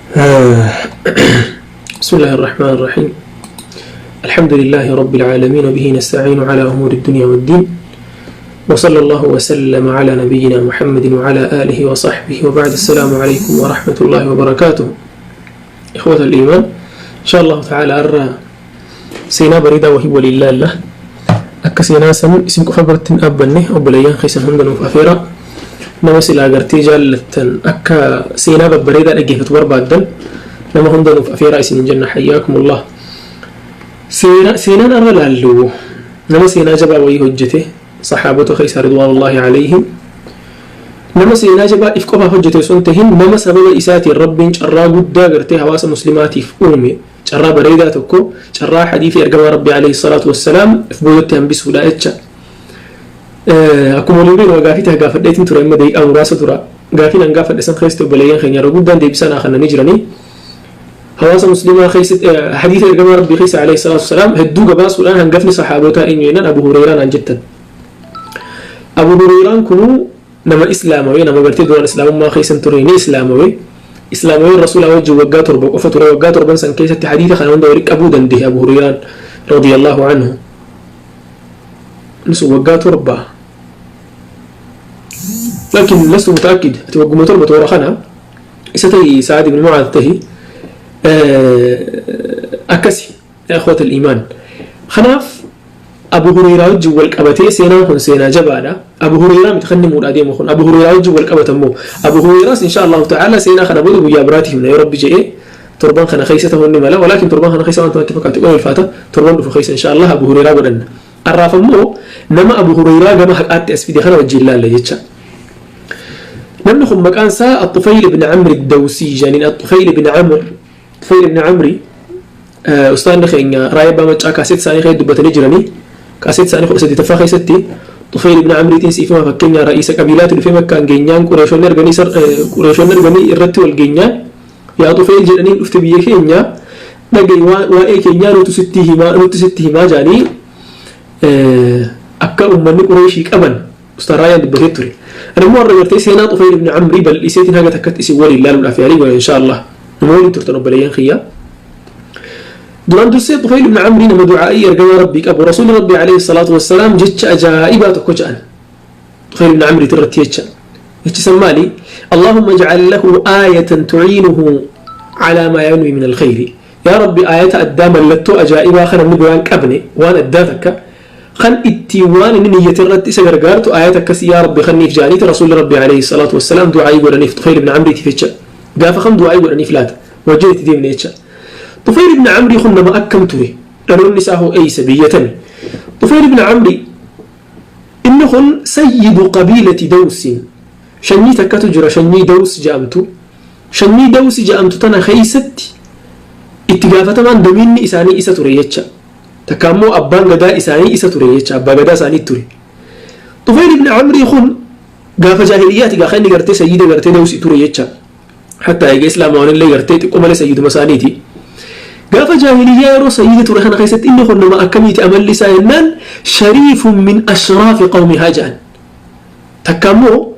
بسم الله الرحمن الرحيم. الحمد لله رب العالمين، وبه نستعين على أمور الدنيا والدين، وصلى الله وسلم على نبينا محمد وعلى آله وصحبه، وبعد. السلام عليكم ورحمة الله وبركاته. إخوة الإيمان، إن شاء الله تعالى har'a seenaa bareedaa wahii waliin laalla. Akka seenaa san isin qofa biratti hin dhaabbanne, obboleeyyan keessan hunda nuuf afeera. Nama silaa gartee jaallattan, akka seenaa babbareedaa dhaggeeffatu barbaaddan, nama hunda nuuf afeeraa isin jenna. حياكم الله. Seenaan irra laallu nama seenaa jabaa wayii hojjete, saxaabota keessa رضوان الله عليهم. Nama seenaa jabaa if qofaaf hojjete osoo hin tahin, nama sababa isaatiin Rabbiin carraa guddaa gartee hawaasa muslimaatiif uume, carraa bareedaa tokko, carraa hadiisa ergamaa Rabbii عليه الصلاة والسلام if boodatti hambisuudha jecha. Akkuma waliin beeknu, gaafii ta'e gaafadheetiin ture amma daqiiqaa muraasa tura. Gaafiin an gaafadhe san keessatti obboleeyyan keenya yeroo guddaan deebisaa naa kennanii jiranii. Hawaasa muslimaa keessatti hadiisa ergamaa Rabbii keessa عليه الصلاة والسلام hedduu gabaasuudhaan hangafni saxaabotaa eenyu jennaan, Abu Hureeraan aan jettan. Abu Hureeraan kunuu nama islaamawee, nama gartee duraan islaamummaa keessan ture, ni islaamawee. Islaamawee rasuulaa wajjin waggaa 7 qofa ture. Waggaa 7n san keessatti hadiisa kana hunda walitti qabuu danda'e Abu Hureeraan رضي الله عنه. Nisu waggaa 7, لكن لست متأكد. Ati wagguma 7 toora kana isa tahi Sa'ad ibn Mu'aad tahi akkasi. يا إخوة الإيمان، kanaaf Abu Hureyraa wajjin wal qabatee seenaan kun seenaa jabaadha. Abu Hureyraa miti kan himuudha deemu kun, Abu Hureyraa wajjin wal qabata immoo. Abu Hureyraas إن شاء الله تعالى seenaa kana booda guyyaa biraati himna yoo Rabbi jedhee. Torban kana keessa ta'uu ni mala, ولكن torban kana keessa wanta natti fakkaatu qofa ulfaata. Torban dhufu keessa إن شاء الله Abu Hureyraa godhanna. Har'aaf immoo nama Abu Hureyraa gama haqaatti as fide kana wajjin laalla jecha. Namni kun maqaan isaa Axufayl ibn Amri Dawsii jedhaniin. Axufayl ibn Amr, Tufayl ibn Amri, ustaanni keenya Raayyaa Abbaa Maccaa kaaseet isaanii keessa dubbatanii jiranii. Kaaseet isaanii 18ffaa keessatti Tufayl ibn Amriitiin siifama. Fakkeenya ra'iisa qabiilaatu dhufee Makkaan geenyaan, Qureeshonni arganii irratti wal geenyaan, "Yaa Tufayl," jedhanii, "dhufte biyya keenya, dhagahi, waa'ee keenyaa nuti sitti himaa," jedhanii akka uummanni Qureeshii qaban ustaan Raayyaan dubbatee ture. Ani immoo har'a gartee seenaa Tufayl ibn Amrii bal'iseetiin haga takkatti isin waliin ilaaluudhaaf yaalii godha إن شاء الله. Nama waliin turtan, obboleeyyan kiyya. Duraan dursee Tufayl ibn Amrii nama du'aa'ii ergamaa Rabbii qabu. Rasuulli Rabbii عليه الصلاة والسلام jecha ajaa'ibaa tokko jedhan Tufayl ibn Amrii irratti jecha. Jechi san maali? اللهم اجعل له آية تعينه على ما ينوي من الخير. Yaa Rabbi, aayata addaa, mallattoo ajaa'ibaa kana namni biraan qabne, waan addaa takka kan ittiin waan inni niyyate irratti isa gargaartu, aayata akkasii yaa Rabbi kanniif jedhaniiti Rasuulli Rabbi عليه الصلاة والسلام du'aa'ii godhaniif Tufayl ibn Amriitiif jecha. Gaafa kam du'aa'ii godhaniif laata? Wajjin itti deemne jecha. Tufayl ibn Amrii kun nama akkam ture? Dhaloonni isaa hoo eeysa, biyyatami? Tufayl ibn Amrii inni kun سيد قبيلة دوس. Shanyii takkatu jira, shanyii Daws jedhamtu. Shanyii Daws jedhamtu tana keeysatti itti gaafatamaan damiinni isaanii isa ture jecha. Takka ammoo abbaan gadaa isaanii isa ture jecha, abbaa gadaa isaanii ture. Tufayl ibn Amrii kun gaafa jaahiliyyaati gaafa inni gartee sayyida gartee Dawsi ture jecha. Hatta eega islaamaa illee gartee xiqqoo malee sayyiduma isaaniiti. Gaafa jaahiliyyaa yeroo sayyida ture kana keessatti inni kun nama akkamiiti amalli isaa jennaan, شريف من أشراف قومها jedhan. Takka ammoo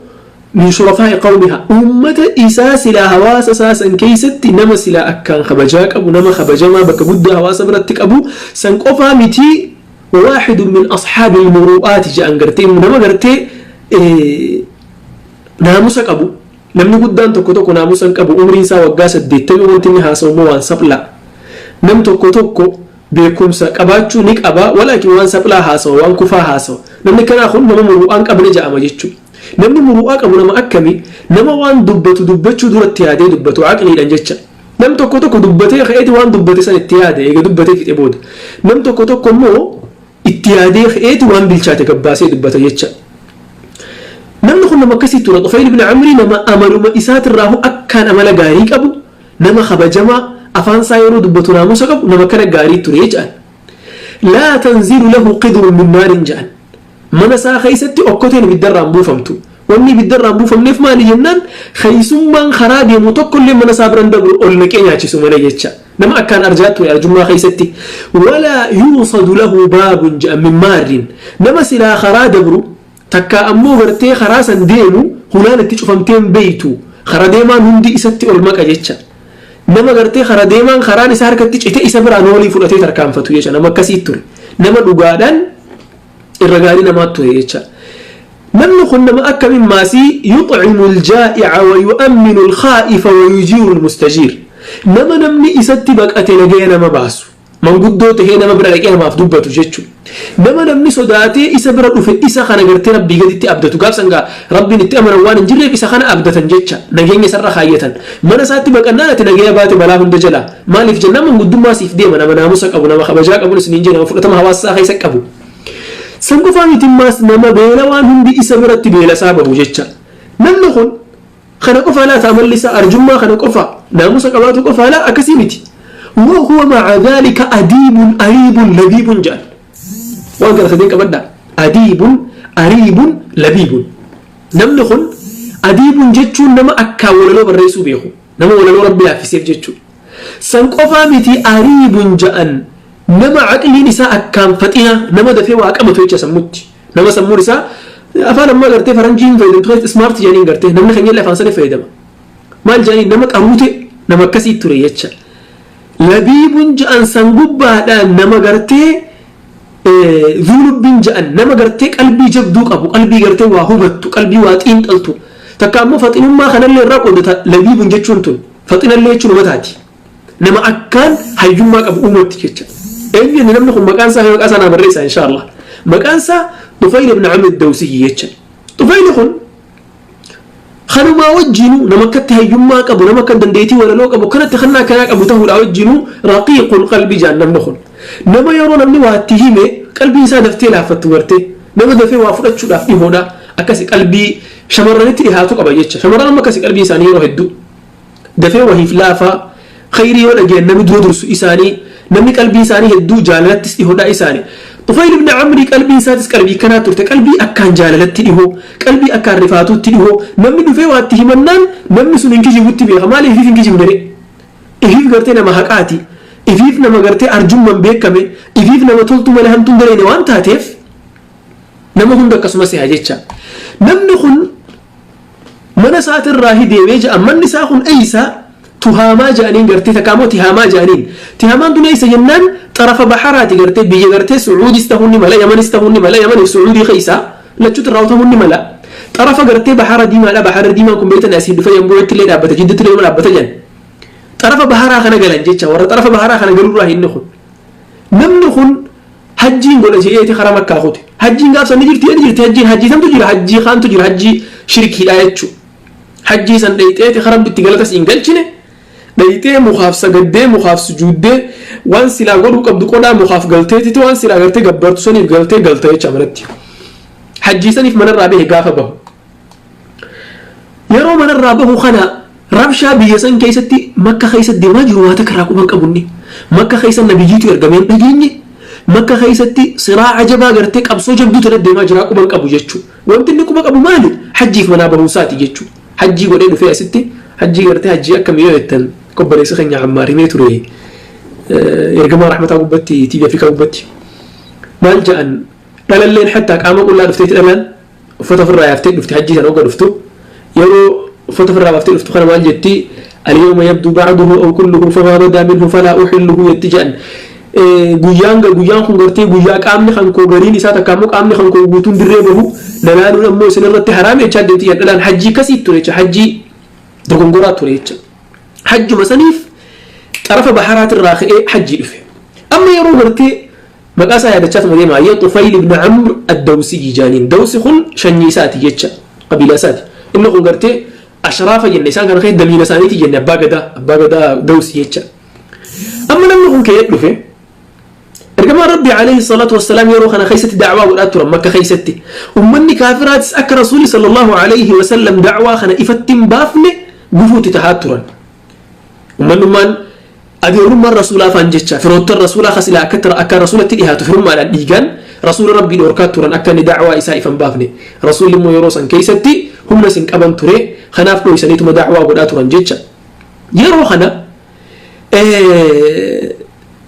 من شرفاء قومها. Ummata isaa silaa hawaasa isaa san keessatti nama silaa akkaan kabajaa qabu, nama kabajamaa bakka guddaa hawaasa biratti qabu san qofaa miti, واحد من أصحاب المروءات jedhan. Gartee nama gartee naamusa qabu. Namni guddaan tokko tokko naamusa hin qabu, umriin isaa waggaa 80, wanti inni haasa'u immoo waan saphlaa. Nam tokko tokko beekumsa qabaachuu ni qaba, ولكن waan saphlaa haasawa, waan kufaa haasawa. Namni kanaa kun nama muru'aan qabne jedhama jechuudha. Namni muru'aa qabu nama akkami? Nama waan dubbatu dubbachuu duratti yaadee dubbatu, aqliidhaan jecha. Nam tokko tokko dubbatee ka'eeti waan dubbate san itti yaade, eega dubbatee fixe booda. Nam tokko tokko immoo itti yaadee ka'eeti waan bilchaate gabbaasee dubbata jecha. Namni kun nama akkasii ture. Tufayl ibn Amrii nama amaluma isaatirraa akkaan amala gaarii qabu, nama kabajamaa, afaan isaa yeroo dubbatu naamusa qabu, nama kana gaarii ture jedhan. لا تنزل له قدر من نار jedhan. Mana isaa keessatti okkoteen ibiddarraan buufamtu. Wanni ibiddarraan buufamneef maali jennaan, keessummaan karaa deemu tokkollee mana isaa biran dabru ol naqee nyaachisu malee jecha. Nama akkaan arjaa ture arjummaa keessatti. ولا يوصد له باب jedhan من مار. Nama silaa karaa dabru takka ammoo gartee karaa san deemu hulaan itti cufamteen beeytu, karaa deemaan hundi isatti ol maqa jecha. Nama gartee kara deemaan karaan isaa harkatti cite isa biraa noolii fudhatee tarkaanfatu jecha. Nama akkasii ture. Nama dhugaadhaan irra gaarii namaa ture jecha. Namni kun nama akkamiin maasii? Yuxcimu aljaa'ica wa yu'amminu alkhaa'ifa wa yujiiru almustajiir. Nama namni isatti baqate nagaya nama baasu. Manguddoo tahee nama bira dhaqee namaaf dubbatu jechuudha. Nama namni sodaatee isa bira dhufe, isa kana gartee Rabbii gaditti abdatu. Gaaf sangaa Rabbiin itti amanan waan hin jirreef isa kana abdatan jecha, nageenya isarra kaayyatan. Mana isaatti baqannaan ati nagaya baate balaa hunda jalaa. Maaliif jennaan, manguddummaa siif deema, nama naamusa qabu, nama kabajaa qabu isiniin jee, nama fudhatama hawaasaa keessa qabu. San qofaa miti, maas nama beela waan hundi isa biratti beela isaa bahu jecha. Namni kun kana qofa laata? Amalli isaa arjummaa kana qofa, naamusa qabaatu qofa laa? Akkasii miti. وهو مع ذلك أديب أريب لبيب جان. Waan kana sadeen qabadha: أديب أريب لبيب. Namni kun أديب jechuun nama akkaan walaloo barreessuu beeku, nama walaloo Rabbi laaffiseef jechuudha. San qofaa miti, أريب ja'an, nama aqliin isaa akkaan faxina, nama dafee waa qabatu jecha sammutti, nama sammuun isaa afaan ammaa gartee faranjiin fayyadamtu smart jedhaniin, gartee namni keenya illee afaan sana fayyadama, maal jedhaniin, nama qaruute, nama akkasii ture jecha. لبيب ja'an, san gubbaadhaan nama gartee ذو لب ja'an, nama gartee qalbii jabduu qabu, qalbii gartee waa hubattu, qalbii waa xiinxaltu. Takka ammoo faxinummaa kanallee irraa qoodata. لبيب jechuun tun faxinallee jechuun mataati. Nama akkaan hayyummaa qabu uumatti jecha. Eenyu namni kun? Maqaan isaa, maqaa isaa naa barreessa insha Allah. Maqaan isaa Tufayl ibn Amr Dawsiyyi jecha. Tufayl kun kanumaa wajjinuu nama akkatti hayyummaa qabu, nama akka dandeettii walaloo qabu, kanatti kannaa akkanaa qabu ta'uudha wajjinuu, رقيق القلب jaan. Namni kun nama yeroo namni waa itti hime qalbii isaa daftee laaffattu, gartee nama dafee waa fudhachuudhaaf dhihoodha. Akkasi qalbii shamarranitti dhihaatu qaba jecha. Shamarran amma akkasi qalbii isaanii yeroo hedduu dafee wahiif laafaa, khayrii yoo dhageen namni dura dursu isaanii, namni qalbii isaanii hedduu jaalalattis dhihoodha isaanii. Tufayl ibn Amrii qalbiin isaatis qalbii kanaa turte, qalbii akkaan jaalalatti dhihoo, qalbii akkaan rifaatuutti dhihoo. Namni dhufee waa itti himannaan namni sun hin kijibutti beeka. Maaliif? Ifiif hin kijibne, ifiif gartee nama haqaati, ifiif nama gartee arjummaan beekame, ifiif nama toltuu malee hamtuun dareene waan taateef nama hunda akkasumas haa jecha. Namni kun mana isaatirraa deemee jedha. Manni isaa kun eeysa? Tuhaamaa jedhaniin gartee, takka ammoo Tihaamaa jedhaniin. Tihaamaan tun eeysa jennaan, xarafa baxaraati, gartee biyya gartee Sucuudis ta'uu ni mala, Yamanis ta'uu ni mala, Yamaniif Sucuudii keeysa lachuutu irraa ta'uu ni mala. Xarafa gartee Bahara Diimaadha. Bahara Diimaan kun beektan, asii dhufe Yambuutti illee dhaabbata, Jidduutti illee dhaabbata jedhan. Xarafa baharaa kana galan jecha. Warra xarafa baharaa kana galuurraa inni kun, namni kun hajjiin godha je'eeti karaa Makkaa kute. Hajjiin gaafsan ni jirti, ni jirti hajjiin. Hajjii tamtu jira? Hajjii kaantu jira, hajjii shirkiidha jechuudha. Hajjii san dhayxeeti karaa itti galata siin galchine dhayxee, mukaaf sagaddee, mukaaf sujuuddee, waan silaa godhuu qabdu qodhaa mukaaf galteetiti, waan silaa gartee gabbartu saniif galtee galta jecha manatti. Hajjii saniif manarraa bahe. Gaafa bahu, yeroo manarraa bahu kana, rabshaa biyya san keessatti, Makka keessatti deemaa jiru waa takka irraa quban qabunni. Makka keessa nabiyyiitu ergameen dhageenye, Makka keessatti siraaca jabaa gartee qabsoo jabduu tana deemaa jiraa quban qabu jechuudha. Wanti inni quba qabu maali? Hajjiif manaa bahuusaati jechuudha. Hajjii godhee dhufee asitti hajjii gartee hajjii akkamii yoo jettan, qobboleessa keenya Ammaar himee ture ergamaa rahmataa gubbatti, TV Afrikaa gubbatti. Maal jedhan? Dhalalleen hattaa qaama qullaa dhufteetti, dhalaan uffata ofirraa yaaftee dhufte. Hajjii sana hogga dhuftu, yeroo uffata ofirraa baaftee dhuftu kana maal jetti? اليوم يبدو بعضه أو كله فما بدا منه فلا أحله jetti jedhan. Guyyaan kun gartee guyyaa qaamni kan koo gariin isaa, takka ammoo qaamni kan koo guutuun dirree bahu, nalaaluun ammoo isin irratti haraame jechaa deemti jedhan. Dhalaan hajjii akkasii ture jecha, hajjii dogongoraa ture jecha. Hajjuma saniif xarafa baharaatirraa ka'ee hajjii dhufe. Amma yeroo gartee maqaa isaa yaadachaa tuma deema ayyee, Tufayl ibn Amr ad-Dawsiyyi jaaniin. Dawsi kun shanyii isaati jecha, qabiilaa isaati. Inni kun gartee ashraafa jenne, isaan kana keessa damiina isaaniiti jenne, abbaa gadaa Dawsi jecha. Amma namni kun ka'ee dhufe. Ergamaan Rabbii عليه الصلاة والسلام yeroo kana keessatti da'waa godhaa turan Makka keessatti. Ummanni kaafiraatis akka Rasuuli صلى الله عليه وسلم da'waa kana ifatti hin baafne gufuutti tahaa turan. Ummannummaan adeerummaan Rasuulaa afaan jecha, firoottan Rasuulaa kasilaa akka Rasuulatti dhihaatu firummaadhaan dhiigaan Rasuula Rabbii dhorkaa turan akka inni da'waa isaa ifan baafne. Rasuulli immoo yeroo san keessatti humna isin qaban ture, kanaaf dhoysaniituma da'waa godhaa turan jecha. Yeroo kana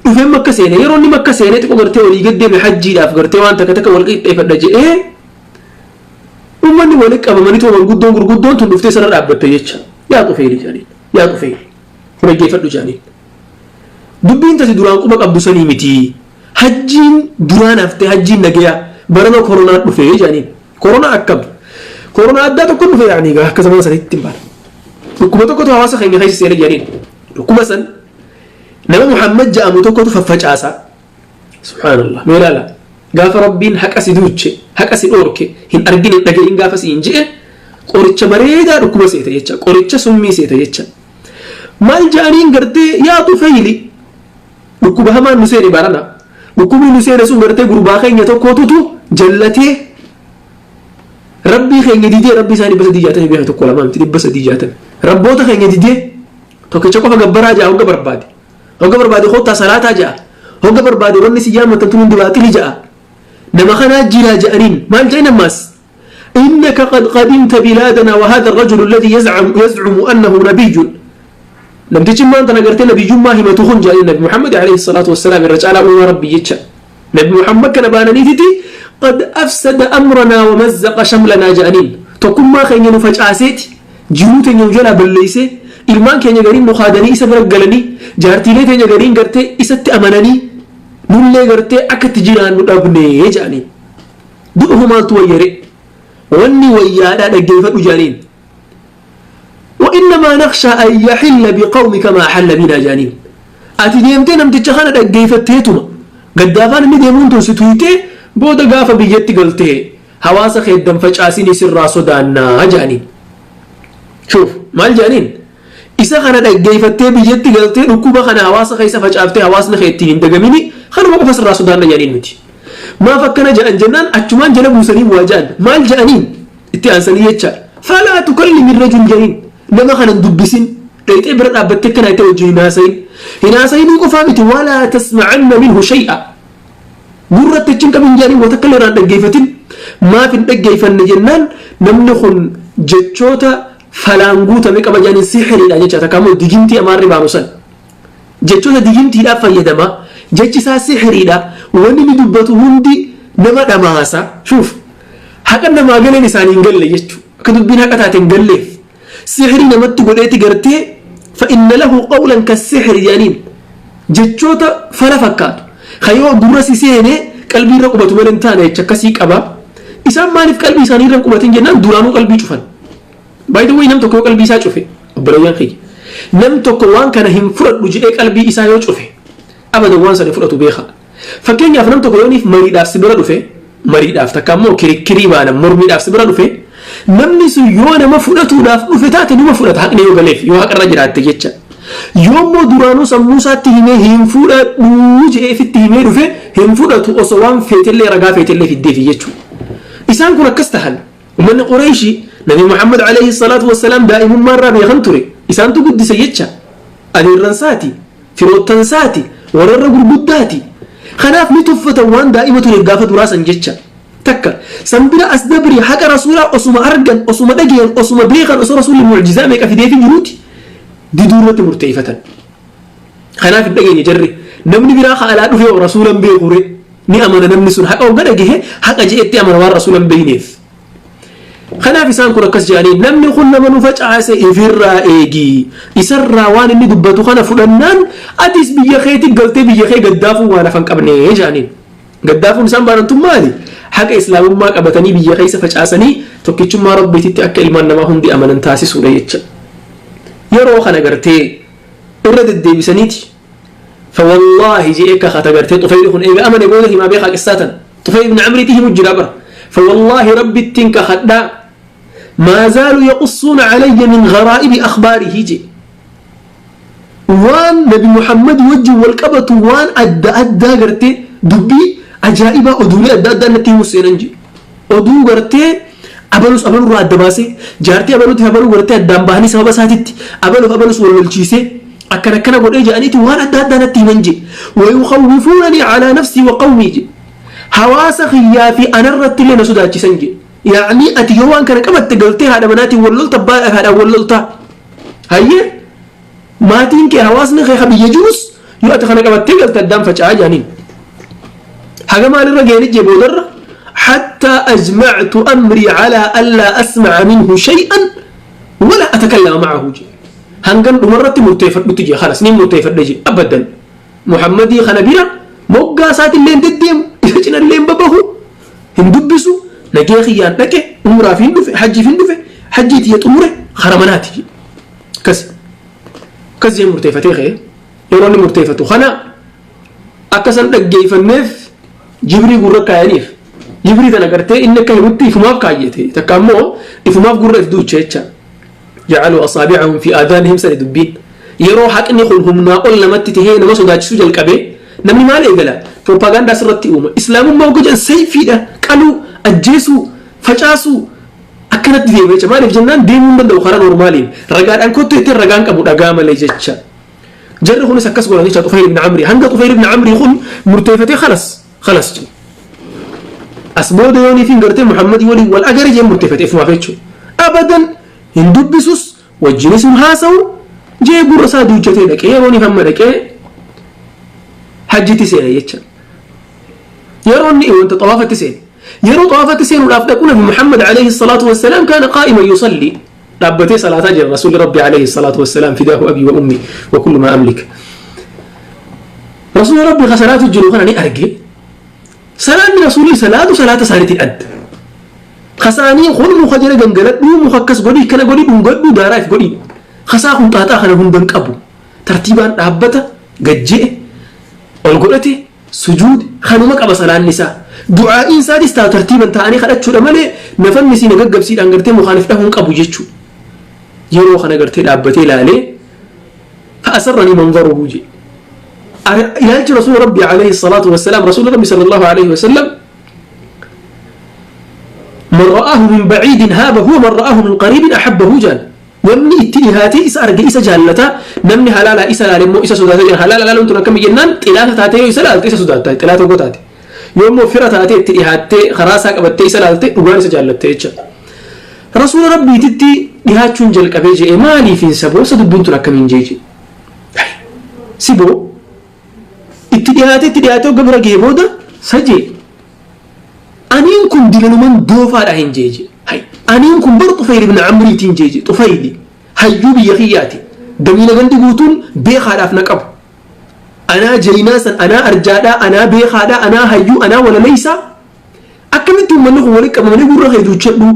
dhufee Makka seene. Yeroo inni Makka seene, xiqqoo gartee olii gad deeme, hajjiidhaaf gartee waan takka takka wal qixxeeffadha jedhee, ummanni walitti qabamanii too, manguddoon gurguddoon tun dhuftee sana dhaabbatte jecha. Yaa Tufeeli jedhaniin. Yaa Tufeeli. Dhaggeeffadhu jedhaniin. Dubbiin tasi duraan quba qabdu sanii miti. Hajjiin duraan haftee, hajjiin nagayaa, barana koronaan dhufee jedhaniin. Koronaa akkam? Koronaa addaa tokko dhufe yaanii akka zamana sanitti hin baane. Dhukkuba tokkotu hawaasa keenya keessa seene jedhaniin. Dhukkuba san nama Muhammad jedhamu tokkotu faffacaasa. Subhaanallah. Mee ilaala. Gaafa Rabbiin haqa si duuche, haqa si dhoorke, hin argin hin dhagahin gaafa si hin je'e, qoricha bareedaa dhukkuba seeta jecha, qoricha summii seeta jecha. Maal ja'aniin gartee, yaa Tufayli, dhukkuba hamaan nu seene barana. Dhukkubni nu seene sun gartee gurbaa keenya tokkootutu jallatee Rabbii keenya didee, Rabbii isaa 360 beeka, tokko lamaa miti, 360. Rabboota keenya didee tokkicha qofa gabbaraa ja'a hogga barbaade. Hogga barbaade koottaa salaataa ja'a. Hogga barbaade wanni si jaammatan tun hundi baaxili ja'a. Nama kanaa jira ja'aniin. Maal ja'in ammaas? إنك قد قدمت بلادنا وهذا الرجل الذي يزعم أنه نبي. Namtichi maan tana gartee nabiyyummaa himatu kun jedhanii, Nabi Muhammad alayhi salaatu wassalaam irra caalaa uumaa Rabbi jecha. Nabi Muhammad kana baananiititi قد أفسد أمرنا ومزق شملنا jedhaniin. Tokkummaa keenya nu facaaseeti, jiruu teenya nu jalaa balleessee, ilmaan keenya gariin nu kaadanii isa bira galanii, jaartiilee teenya gariin gartee isatti amananii, nullee gartee akka itti jiraannu dhabnee jedhaniin. Du'uhu maaltu wayyare? Wanni wayyaadhaa dhaggeeffadhu jedhaniin. وإنما نخشى أن يحل بقومك ما حل بنا jedhaniin. Ati deemtee namticha kana dhaggeeffatteetuma gaddaafaan inni deemuun tun si tuytee booda gaafa biyyatti galtee hawaasa keeddan facaasinii sirraa sodaannaa jedhaniin. شوف maal jedhaniin? Isa kana dhaggeeffattee biyyatti galtee dhukkuba kana hawaasa keessa facaaftee hawaasni kee ittiin hin dagamini, kanuma qofa sirraa sodaanna jedhaniin nuti. Maaf akkana jedhan jennaan, achumaan jala buusanii waa jedhan. Maal jedhaniin itti aansanii jecha? فلا تكلم الرجل jedhaniin. Nama kana hin dubbisin, dhayxee bira dhaabbattee akkana itti wajjin hin haasayin. Hin haasayinii qofaa miti, ولا تسمعن منه شيئا, gurratti achi hin qabin jedhanii, wanta akka irraa hin dhaggeeffatin. Maaf hin dhaggeeffanne jennaan, namni kun jechoota falaan guutame qaba jedhaniin, sixiriidha jecha, takka immoo digimtii amaarri baanu san. Jechoota digimtiidhaaf fayyadama, jechi isaa sixiriidha, wanni inni dubbatu hundi nama dhamaasa. شوف, haqa namaa galeen isaanii hin galle jechuu, akka dubbiin haqa taate hin galleef. Sixirii namatti godheeti gartee فإن له قولا كالسحر jedhaniin, jechoota fala fakkaatu kayoo gurra si seene qalbii irra qubatu malee hin taane jecha akkasii qaba. Isaan maaliif qalbii isaanii irra hin qubatin jennaan, duraanuu qalbii cufan. By the way, nam tokko yoo qalbii isaa cufe, obboleeyyan kiyya, nam tokko waan kana hin fudhadhu jedhee qalbii isaa yoo cufe, abadan waan sana fudhatu beeka. Fakkeenyaaf, nam tokko yooniif mariidhaaf si bira dhufe, mariidhaaf takka immoo kirikkirii baana mormiidhaaf si bira dhufe, namni sun yoo nama fudhatuudhaaf dhufe taate numa fudhata, haqni yoo galeef, yoo haqarra jiraatte jecha. Yoo immoo duraanuu sammuu isaatti himee hin fudhadhuu jedhee ifitti himee dhufe, hin fudhatu osoo waan feetellee ragaa feetellee fiddeefi jechuudha. Isaan kun akkas tahan. Uummanni Qureeshii Nabi Muhammad alayhi salaatu wassalaam daa'imummaa irraa beekan ture. Isaantu guddise jecha. Adeerransaati, firoottansaati, warra gurguddaati. Kanaaf ni tuffatan waan daa'ima tureef gaafa duraa san jecha. Takka san bira as dabri, haqa rasuulaa osuma argan, osuma dhagayan, osuma beekan, osoo rasuulli mucjizaa meeqa fideefi jiruuti diduu irratti murteeffatan. Kanaaf hin dhageenye jarri. Namni biraa ka alaa dhufee rasuulan beekure ni amana. Namni sun haqa hogga dhagahe haqa je'etti amana waan rasuulan beeyneef. Kanaaf isaan kun akkas jedhanii, namni kun nama nu facaase, ifirraa eegi. Isarraa waan inni dubbatu kana fudhannaan atis biyya keetti galtee biyya kee gaddaafuu waan hafan qabne jedhaniin. Gaddaafuun isaan baanantu maali? Haqa islaamummaa qabatanii biyya keessa facaasanii tokkichummaa Rabbiititti akka ilmaan namaa hundi amanan taasisuudha jecha. Yeroo kana gartee irra deddeebisaniiti. فوالله je'ee kakata gartee Xufayli kun eega amane booda himaa beekaa qissaatan. Xufayl ibn Amriitii himu jira bara. فوالله Rabbittiin kakadhaa, ما زالوا يقصون علي من غرائب أخباره je. Waan Nabi Muhammad wajjin wal qabatu, waan adda addaa gartee dubbii ajaa'ibaa, oduulee adda addaa natti himu seenan je. Oduu gartee abalus abalurraa adda baasee, jaartii abaluutiif abaluu gartee addaan bahanii sababa isaatitti abaluuf abalus wal lolchiisee akkana akkana godhee jedhaniiti waan adda addaa natti himan je. ويخوفونني على نفسي وقومي je. Hawaasa kiyyaa fi anarratti illee na sodaachisan je. Yaa'ni ati yoo waan kana qabatte galtee haadha manaatiin wal lolta, abbaa haadhaan wal lolta. Hayyee, maatiin kee, hawaasni kee ka biyya jirus yoo ati kana qabattee galte addaan faca'aa jedhaniin. Haga maalirra geenit jee boodarra, حتى أجمعت أمري على ألا أسمع منه شيئا ولا أتكلم معه je. Hangan dhumarratti murteeffadhutti jee khalas ni murteeffadhe jee abadan. Muhammadii kana bira moggaa isaatillee hin deddeemu, isa cinallee hin babahu, hin dubbisu, nagee kiyyaan dhaqe, umraaf hin dhufe, hajjiif hin dhufe, hajjii tiyya xumure, kara manaati jee. Akkas. Akkas jee murteeffatee ka'e. Yeroo inni murteeffatu kana akka san dhaggeeffanneef jibrii gurra kaayaniif. Jibrii tana gartee inni akka himutti ifumaaf kaayyate. Takka ammoo ifumaaf gurra if duuche jecha. Ja'aluu asaabi'ahum fi aadaanihim sani dubbiin. Yeroo haqni kun humnaa ol namatti tahee nama sodaachisuu jalqabe namni maal eegala? Propagaandaa asirratti uuma. Islaamummaa hogga jedhan sayfiidha. Qaluu, ajjeesuu, facaasuu akkanatti deema jecha. Maaliif jennaan deemuu hin danda'u karaa normaaliin. Ragaadhaan kottu jettee ragaan qabu dhagaa malee jecha. Jarri kunis akkas godhan jecha Xufayl ibn Amrii. Hanga Xufayl ibn Amrii kun murteeffatee khalas khalas jedhe. As booda yoonii fi gartee Muhammadii waliin wal agare jee murteeffate ifumaaf jechuudha. Abadan hin dubbisus wajjinis hin haasa'u jee gurra isaa duuchatee dhaqee yerooniif amma dhaqee hajjitti seene jecha. Yeroo inni wanta xawaafatti seene. Yeroo xawaafatti seenuudhaaf dhaqu Nabi Muhammad alayhi salaatu wassalaam kaana qaa'iman yusalli. Dhaabbatee salaataa jira Rasuulli Rabbi alayhi salaatu wassalaam fidaahu abii wa ummi wa kullu maa amlik. Rasuulli Rabbi ka salaatu jiru kana ni arge. Salaanni Rasuulli salaatu salaata isaaniitiin adda. Kasaanii kun muka jala gangaladhuu muka akkas godhii kana godhii dhungadhuu daaraa if godhii. Kasaa kun xaaxaa kana hunda hin qabu. Tartiibaan dhaabbata gajje'e ol godhate sujuud kanuma qaba salaanni isaa. Du'aa'iin isaatis taa tartiiban taa'anii kadhachuudha malee nafanni isii na gaggabsiidhaan gartee mukaan if dhahuu hin qabu jechuudha. Yeroo kana gartee dhaabbatee ilaalee fa'asarranii manzaruhu jedhe. Ilaalchi Rasuula Rabbi alayhi salaatu wassalaam Rasuula Rabbi sallallahu alayhi wasallam man ra'aahu min baciidin haabahu wa man ra'aahu min qariibin ahabbahu jaal. Namni itti dhihaatee isa arge isa jaallata, namni halaalaa isa laale immoo isa sodaata jedhan. Halaala laaluun tun akkami jennaan xilaata taatee yoo isa laalte isa sodaatta, xilaata ogoo taate. Yoo immoo fira taatee itti dhihaattee karaa isaa qabattee isa laalte dhugaan isa jaallatte jecha. Rasuula Rabbiititti dhihaachuun jalqabee je'e maaliif hin saboo isa dubbiin tun akkamiin jee je'e. Siboo itti dhihaatee itti dhihaatee hogga bira ga'e booda sajee Aniin kun dilanuman doofaadha hin jee jee. Hay aniin kun bar Xufayl ibn Amriitiin jee jee. Xufayli hayyuu biyya kiyyaati. Damiina gandi guutuun beekaadhaaf na qabu. Anaa jaynaa san anaa arjaadhaa anaa beekaadhaa anaa hayyuu anaa walaleysaa. Akkamitti uummanni kun walitti qabamanii gurra kee duuchadhu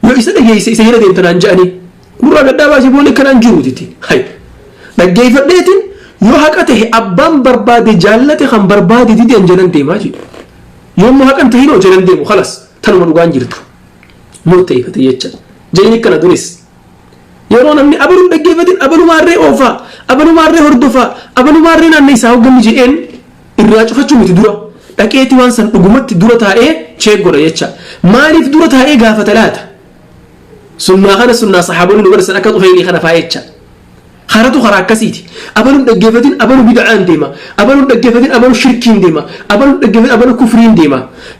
yoo isa dhageesse isa jala deemta naan je'anii. Gurraa gaddaa baasee boolee kanaan jiruutiti. Hay dhaggeeffadheetiin yoo haqa tahe abbaan barbaade jaallate kan barbaade dide an jalan deemaa jedhe. Yoommoo haqa hin tahin hoo jalan deemu kalas tanuma dhugaan jirtu murteeffate jecha. Jayni kana duris yeroo namni abalu hin dhaggeeffatin abalu maarree oofaa abalu maarree hordofaa abalu maarree naanna isaa hogganni je'een irraa cufachuu miti dura dhaqeeti waan san dhugumatti dura taa'ee cheek godha jecha. Maaliif dura taa'ee gaafata laata? Sunnaa kana sunnaa sahaabonni nu barsiisan akka Xufeylii kana faa jecha. Karatu karaa akkasiiti. Abalu hin dhaggeeffatin abalu bid'aan deema. Abalu hin dhaggeeffatin abalu shirkiin deema. Abalu hin dhaggeeffatin abalu kufriin deema.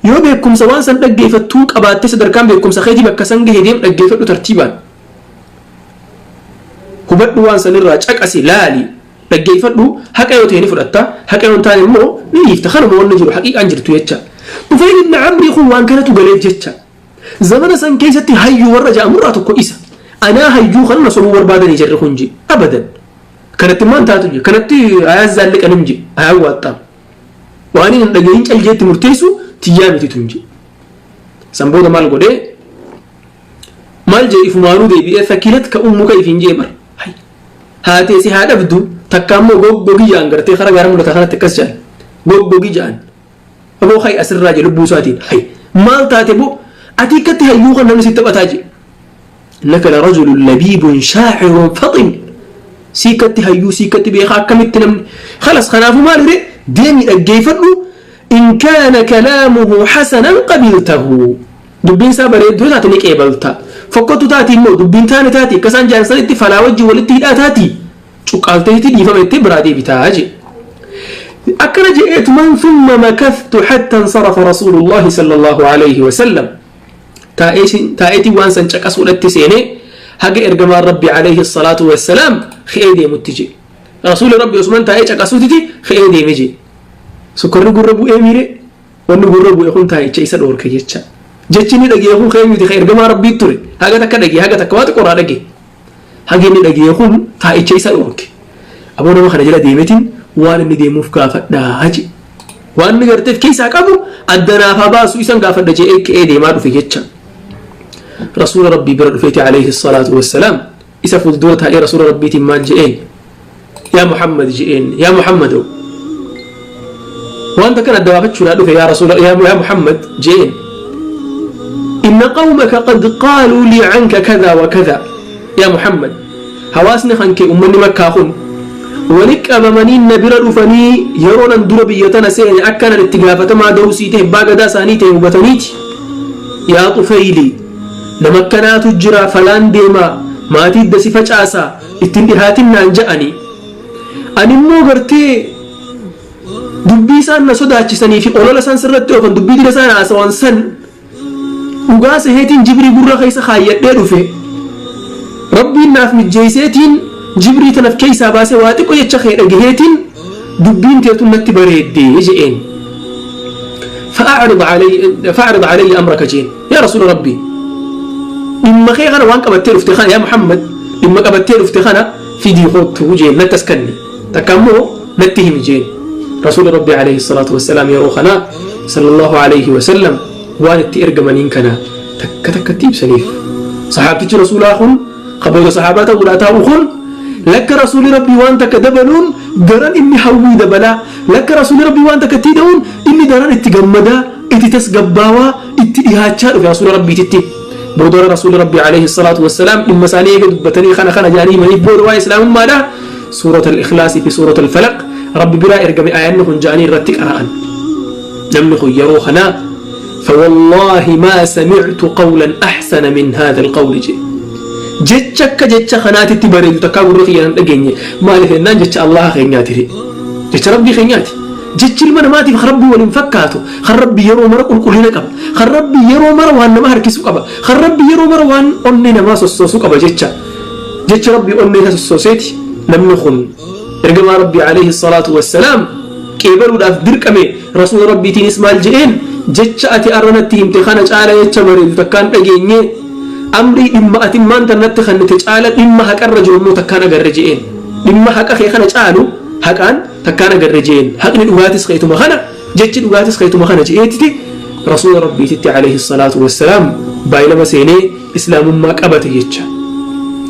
Yoo beekumsa waan san dhaggeeffattuun qabaattee sadarkaan beekumsa keetii bakka san gahe deem dhaggeeffadhu tartiibaan. Hubadhu waan sanirraa caqasi laali dhaggeeffadhu haqa yoo ta'e ni fudhatta haqa yoo hin taane immoo ni dhiifta kanuma wanni jiru haqiiqaan jirtu jecha. Xufayl ibn Amrii kun waan kanatu galeef jecha. Zamana san keessatti hayyuu warra ja'amurraa tokko isa. Anaa hayyuu kana na sobuu barbaadanii jarri kun je. Abadan. Kanatti maan taatu je. Kanatti ayaan zaalliqanim je. Ayaan waaxxaam. Waan hin dhagahin caljeetti murteessu tiyyaa miti tun je. San booda maal godhee? Maal jee ifumaanuu deebi'ee sakilat ka ummuka ifiin jee bar. Haatee si haa dhabdu takka ammoo goggogi ja'an gartee kara gaara mul'ata kanatti akkas ja'an. Goggogi ja'an. Aboo hay asirraa je lubbuu isaatiin hay maal taate boo ati akkatti hayyuu kan namni si taphataa je. Innaka la rajulun labiibun shaacirun faxin siikkatti hayyuu siikkatti beekaa akkamitti namni khalas kanaafuu maal hire deemii dhaggeeffadhu in kaana kalaamuhu hasanan qabiltahu dubbiin isaa bareedduu taate ni qeebalta fokkottu taati immoo dubbiin taane taati akka isaan jaarsanitti falaa wajjin walitti hidhaa taati cuqqaalteeti dhiifama jettee biraa deebitaa jee. Akkana je'eetumaan thumma makathtu hatta insarafa rasuulullaahi sallallahu alayhi wasallam taa'eetii waan san caqasuudhatti seenee haga ergamaan rabbi alayhi salaatu wassalaam ka'ee deemutti jee. Rasuuli rabbi osuman taa'ee caqasuutiti ka'ee deeme jee. Sukkarri gurra bu'ee miire wanni gurra bu'e kun taa'icha isa dhoorke jecha. Jechi inni dhagee kun keenyuti ka ergamaa rabbii ture haga takka dhagee haga takka waa xiqqoorraa dhagee. Haga inni dhagaye kun taa'icha isa dhorke. Aboo nama kana jala deemetiin waan inni deemuuf gaafadhaa jedhe. Waan inni garteef keessaa qabu adda naaf haa baasu isan gaafadha jedhee ka'ee deemaa dhufe jecha. Rasuula Rabbii bira dhufeeti alayhi salaatu wassalaam isa fuuldura taa'ee Rasuula Rabbiitiin maal jedheen? Yaa Muhammad jedheen, yaa Muhammadoo. Wanta kana adda baafachuudhaa dhufe yaa Rasuula yaa Muhammad jedheen. Inna qawmaka qad qaaluu lii canka kadaa wa kadaa. Yaa Muhammad, hawaasni kan kee ummanni Makkaa kun wali qabamanii na bira dhufanii yeroo nan dura biyya tana seene akka nan itti gaafatamaa dawsii ta'e abbaa gadaa isaanii ta'e hubataniiti. Yaa Xufayli, nama akkanaatu jira falaan deemaa maatii idda si facaasaa ittiin dhihaatin naan ja'anii. Ani immoo gartee dubbii isaan na sodaachisanii fi olola isaan sirratti oofan dubbii dila isaan haasawan san dhugaa seheetiin jibrii gurra keessa kaayyadhee dhufe. Rabbiin naaf mijjeesseetiin jibrii tanaf keessaa baasee waa xiqqo jecha kee dhagaheetiin dubbiin teetun natti bareedde je'een. فأعرض علي أمرك jeen yaa rasuula rabbii, dhimma kee kana waan qabattee dhufte kana, yaa Muhammad, dhimma qabattee dhufte kana fidii koottu jeen, natti as kenni, takka immoo natti himi jeen. Rasuula rabbii alayhi salaatu wassalaam yeroo kana sallallahu alayhi wasallam waan itti ergamaniin kana takka takkatti ibsaniif. Sahaabtichi rasuulaa kun kabooda sahaabaa ta'uudhaa taa'u kun lakka rasuuli rabbii waan takka dabaluun daran inni hawwii dabalaa, lakka rasuuli rabbii waan takka itti hidha'uun inni daran itti gammadaa, itti tasgabbaawaa, itti dhihaachaa dhufe rasuula rabbiititti. Booda rasuuli rabbii alayhi salaatu wassalaam dhimma isaanii eega dubbatanii kana kana jedhanii himaniif booda waa'ee islaamummaadha suurata al-ikhlaasii fi suurata al-falaq rabbi biraa ergame aayanni kun jedhanii irratti qara'an. Namni kun yeroo kanaa فوالله ما سمعت قولا أحسن من هذا القول جي, jecha akka jecha kanaatitti bareedu takkaa gurri kiyya hin dhageenye. Maaliif jennaan jecha Allah keenyaati, jecha rabbii keenyaati. Jechi ilma namaatiif kan rabbii waliin fakkaatu, kan rabbii yeroo mara qulqullina qaba, kan rabbii yeroo mara waan nama harkisu qaba, kan rabbii yeroo mara waan onnee namaa sossoosu qaba. Jecha rabbii onnee isa sossooseeti namni kun ergamaa rabbii alayhi salaatu wassalaam qeebaluudhaaf dirqame. Rasuula rabbiitiinis maal je'een? Jecha ati arra natti himte kana caala jecha bareedu takkaan dhageenye, amrii dhimma ati maanta natti kennite caala dhimma haqarra jiru immoo takkaan agarre je'een. Dhimma haqa kee kana caalu haqaan takkaan agarre je'een. Haqni dhugaatis keetuma kana, jechi dhugaatis keetuma kana je'eetiti rasuula rabbiititti alayhi salaatu wassalaam baay'ilama seenee islaamummaa qabate jecha.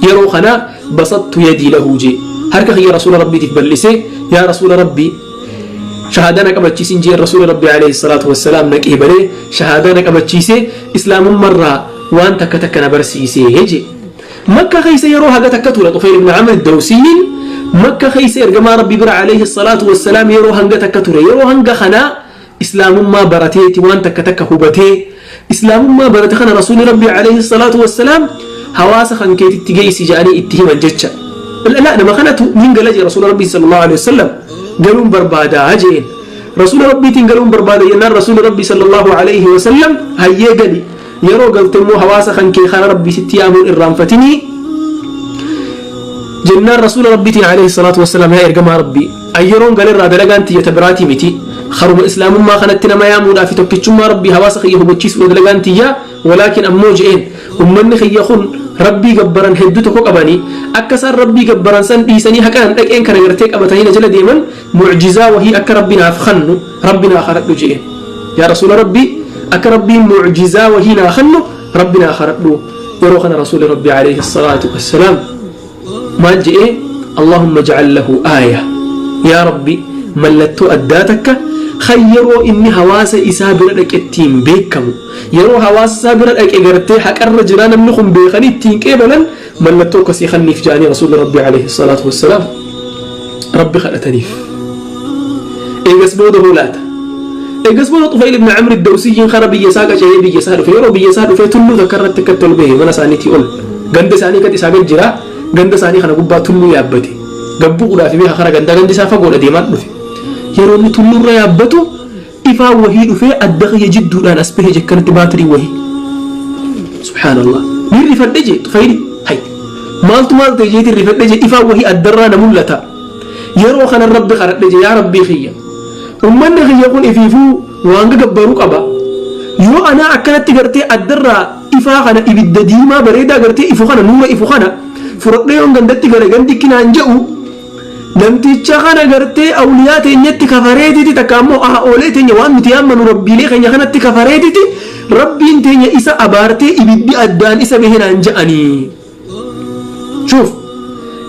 Yeroo kana بسطت يدي له jee, harka kiyya rasuula rabbiitiif bal'isee, yaa rasuula rabbii, shahaadaa na qabachiisin jeen. Rasuula rabbii alayhi salaatu wassalaam na qeebalee, shahaadaa na qabachiisee, islaamummarraa waan takka takka na barsiisee jee. Makka keessa yeroo haga takka ture Xufayl ibn Amr Dawsiyyiin. Makka keessa ergamaa rabbii bira alayhi salaatu wassalaam yeroo hanga takka ture. Yeroo hanga kanaa islaamummaa barateeti waan takka takka hubatee, islaamummaa barate kana rasuulli rabbii alayhi salaatu wassalaam hawaasa kan keetitti geessi jedhanii itti himan jecha. La, nama kanatu nin gala jee. Rasuula rabbii sallallahu alayhi wasallam galuun barbaadaa jeen. Rasuula rabbiitiin galuun barbaada jennaan rasuula rabbii sallallahu alayhi wasallam hayyee gali, yeroo galte immoo hawaasa kan kee karaa rabbii sitti yaamuun irraanfatinii jennaan, rasuula rabbiitiin alayhi salaatu wassalaam, yaa ergamaa rabbii, an yeroon galerraa dalagaan tiyya biraatii miti, haruma islaamummaa kanatti nama yaamuudhaa fi tokkichummaa rabbii hawaasa kiyya hubachiisuudha dalagaan tiyya. Walaakin ammoo je'een, ummanni kiyya kun rabbii gabbaran hedduu tokko qabanii, akka isaan rabbii gabbaran san dhiisanii haqaan dhaqeen kana gartee qabatanii na jala deeman, mucjizaa wahii akka rabbi naaf kannu rabbi naa kadhadhu je'een. Yaa rasuula rabbii, akka rabbiin mucjizaa wahii naa kannu rabbi naa kadhadhu. Yeroo kana rasuuli rabbii alayhi salaatu wassalaam maal je'ee? اللهم اجعل له آية, yaa rabbi, mallattoo addaa takka kan yeroo inni hawaasa isaa bira dhaqe ittiin beekamu, yeroo hawaasa isaa bira dhaqe gartee haqarra jira namni kun beekanii ittiin qeebalan, mallattoo akkasii kanniif jedhanii rasuulli rabbi alayhi salaatu wassalaam rabbi kadhataniif. Eegas booda hoolaata. Eegas booda Xufayl ibn Amr Dawsiyyiin kara biyya isaa qaceelee biyya isaa dhufe. Yeroo biyya isaa dhufe tulluu takka irratti akkatti ol bahe. Mana isaaniitii ol, ganda isaanii gad isaa gad jira. Ganda isaanii kana gubbaa tulluu yaabbate. Gabbu'uudhaaf beeka kara gandaa, gandi isaa fagoodha, deemaa dhufe. Yeroo inni tulluurra yaabbatu ifaan wahii dhufee adda kiyya jidduudhaan as bahe jekkanatti, baatirii wahii. Subhaanallah, ni rifadhe jee Xufayli. Hay, maaltu maal ta'e jeetiin rifadhe jee. Ifaan wahii addarraa na mul'ata. Yeroo kana rabbi kadhadhe jee, yaa rabbii kiyya, ummanni kiyya kun ifiifuu waan gagabbaruu qaba, yoo anaa akkanatti gartee addarraa ifaa kana ibidda diimaa bareedaa gartee ifu kana, nuura ifu kana Fudhadhee yoon gandatti gale gandi kinaan je'u namticha kana gartee awliyaa teenyatti kafareetiti, takka ammoo oolee teenya waan nuti yaammanu rabbiilee keenya kanatti kafareetiti, rabbiin teenya isa abaartee ibiddi addaan isa bahe naan je'anii. Shuuf,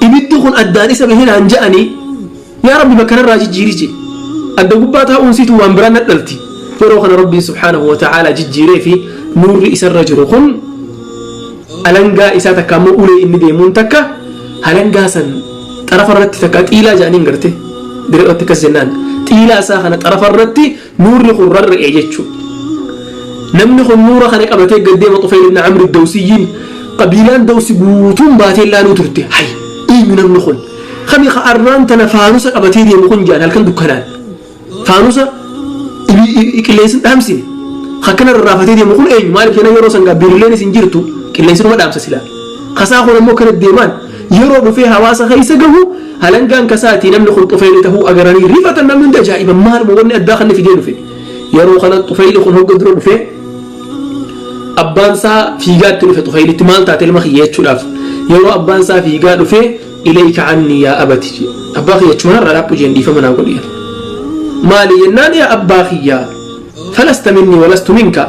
ibiddi kun addaan isa bahe naan je'anii. Yaa Rabbi, bakka narraa jijjiiri je. Adda gubbaa taa'uun siitu waan biraan nadhalti. Yeroo kana Rabbiin subhaanahu wa ta'aalaa jijjiiree fi nuurri isarra jiru kun alangaa isaa, takka ammoo ulee inni deemuun takka alangaa san xarafa irratti, takka xiilaa jedhaniin garte diree irratti akkas jennaan, xiilaa isaa kana xarafa irratti nuurri kun rarra'e jechuudha. Namni kun nuura kana qabatee gad deema. Xufayl ibn Amr Dawsiyyiin qabiilaan Dawsi guutuun baatee laaluu turte. Hay, eenyu namni kun? Kami ka arraan tana faanusa qabatee deemu kun jaan, halkan dukkanaan. Faanusa qilleensi dhaamsine. Akkana rarraafatee deemu kun eenyu? Maaliif jenna, yeroo sangaa birilleen isin jirtu, qilleensi numa dhaamsa silaa. Kasaa kun ammoo kana deemaan yeroo dhufee hawaasa keessa gahu halangaan kasaatii namni kun Xufayli tahuu agaranii rifatan. Namni hundi ajaa'iba, maaluma wanni addaa kan fidee dhufe? Yeroo kana Xufayli kun hogga dura dhufee abbaan isaa fiigaatti dhufe Xufaylitti, maal taate ilma kiyya jechuudhaaf. Yeroo abbaan isaa fiigaa dhufee, "Ilayka annii yaa abati," "Abbaa kiyya achuma irraa dhaabbu," jeen, "dhiifama naa godhi." Maali jennaan, "Yaa abbaa kiyya, falasta minni walastu minka,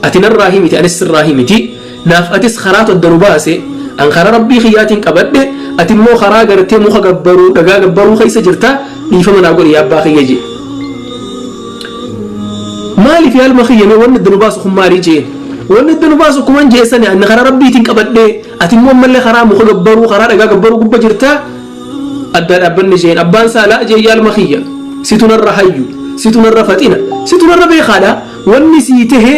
ati narraa himiti, anis sirraa himiti, naaf atis karaatu adda nu baase. An karaa rabbii kiyyaatiin qabadhe, ati immoo karaa gartee muka gabbaruu, dhagaa gabbaruu keessa jirta. Dhiifama naa godhi, yaa abbaa kiyya," jee. "Maaliif yaa ilma kiyya, mee wanni adda nu baasu kun maali?" jeen. "Wanni adda nu baasu kuman jeessani, ani karaa rabbiitiin qabadhe, ati immoo ammallee karaa muka gabbaruu, karaa dhagaa gabbaruu gubba jirta, addaa dhaabbanni," jeen. Abbaan isaa, "Laa," jee, "yaa ilma kiyya, situ narra hayyu, situ narra faxina, situ narra beekaadha. Wanni sii tahe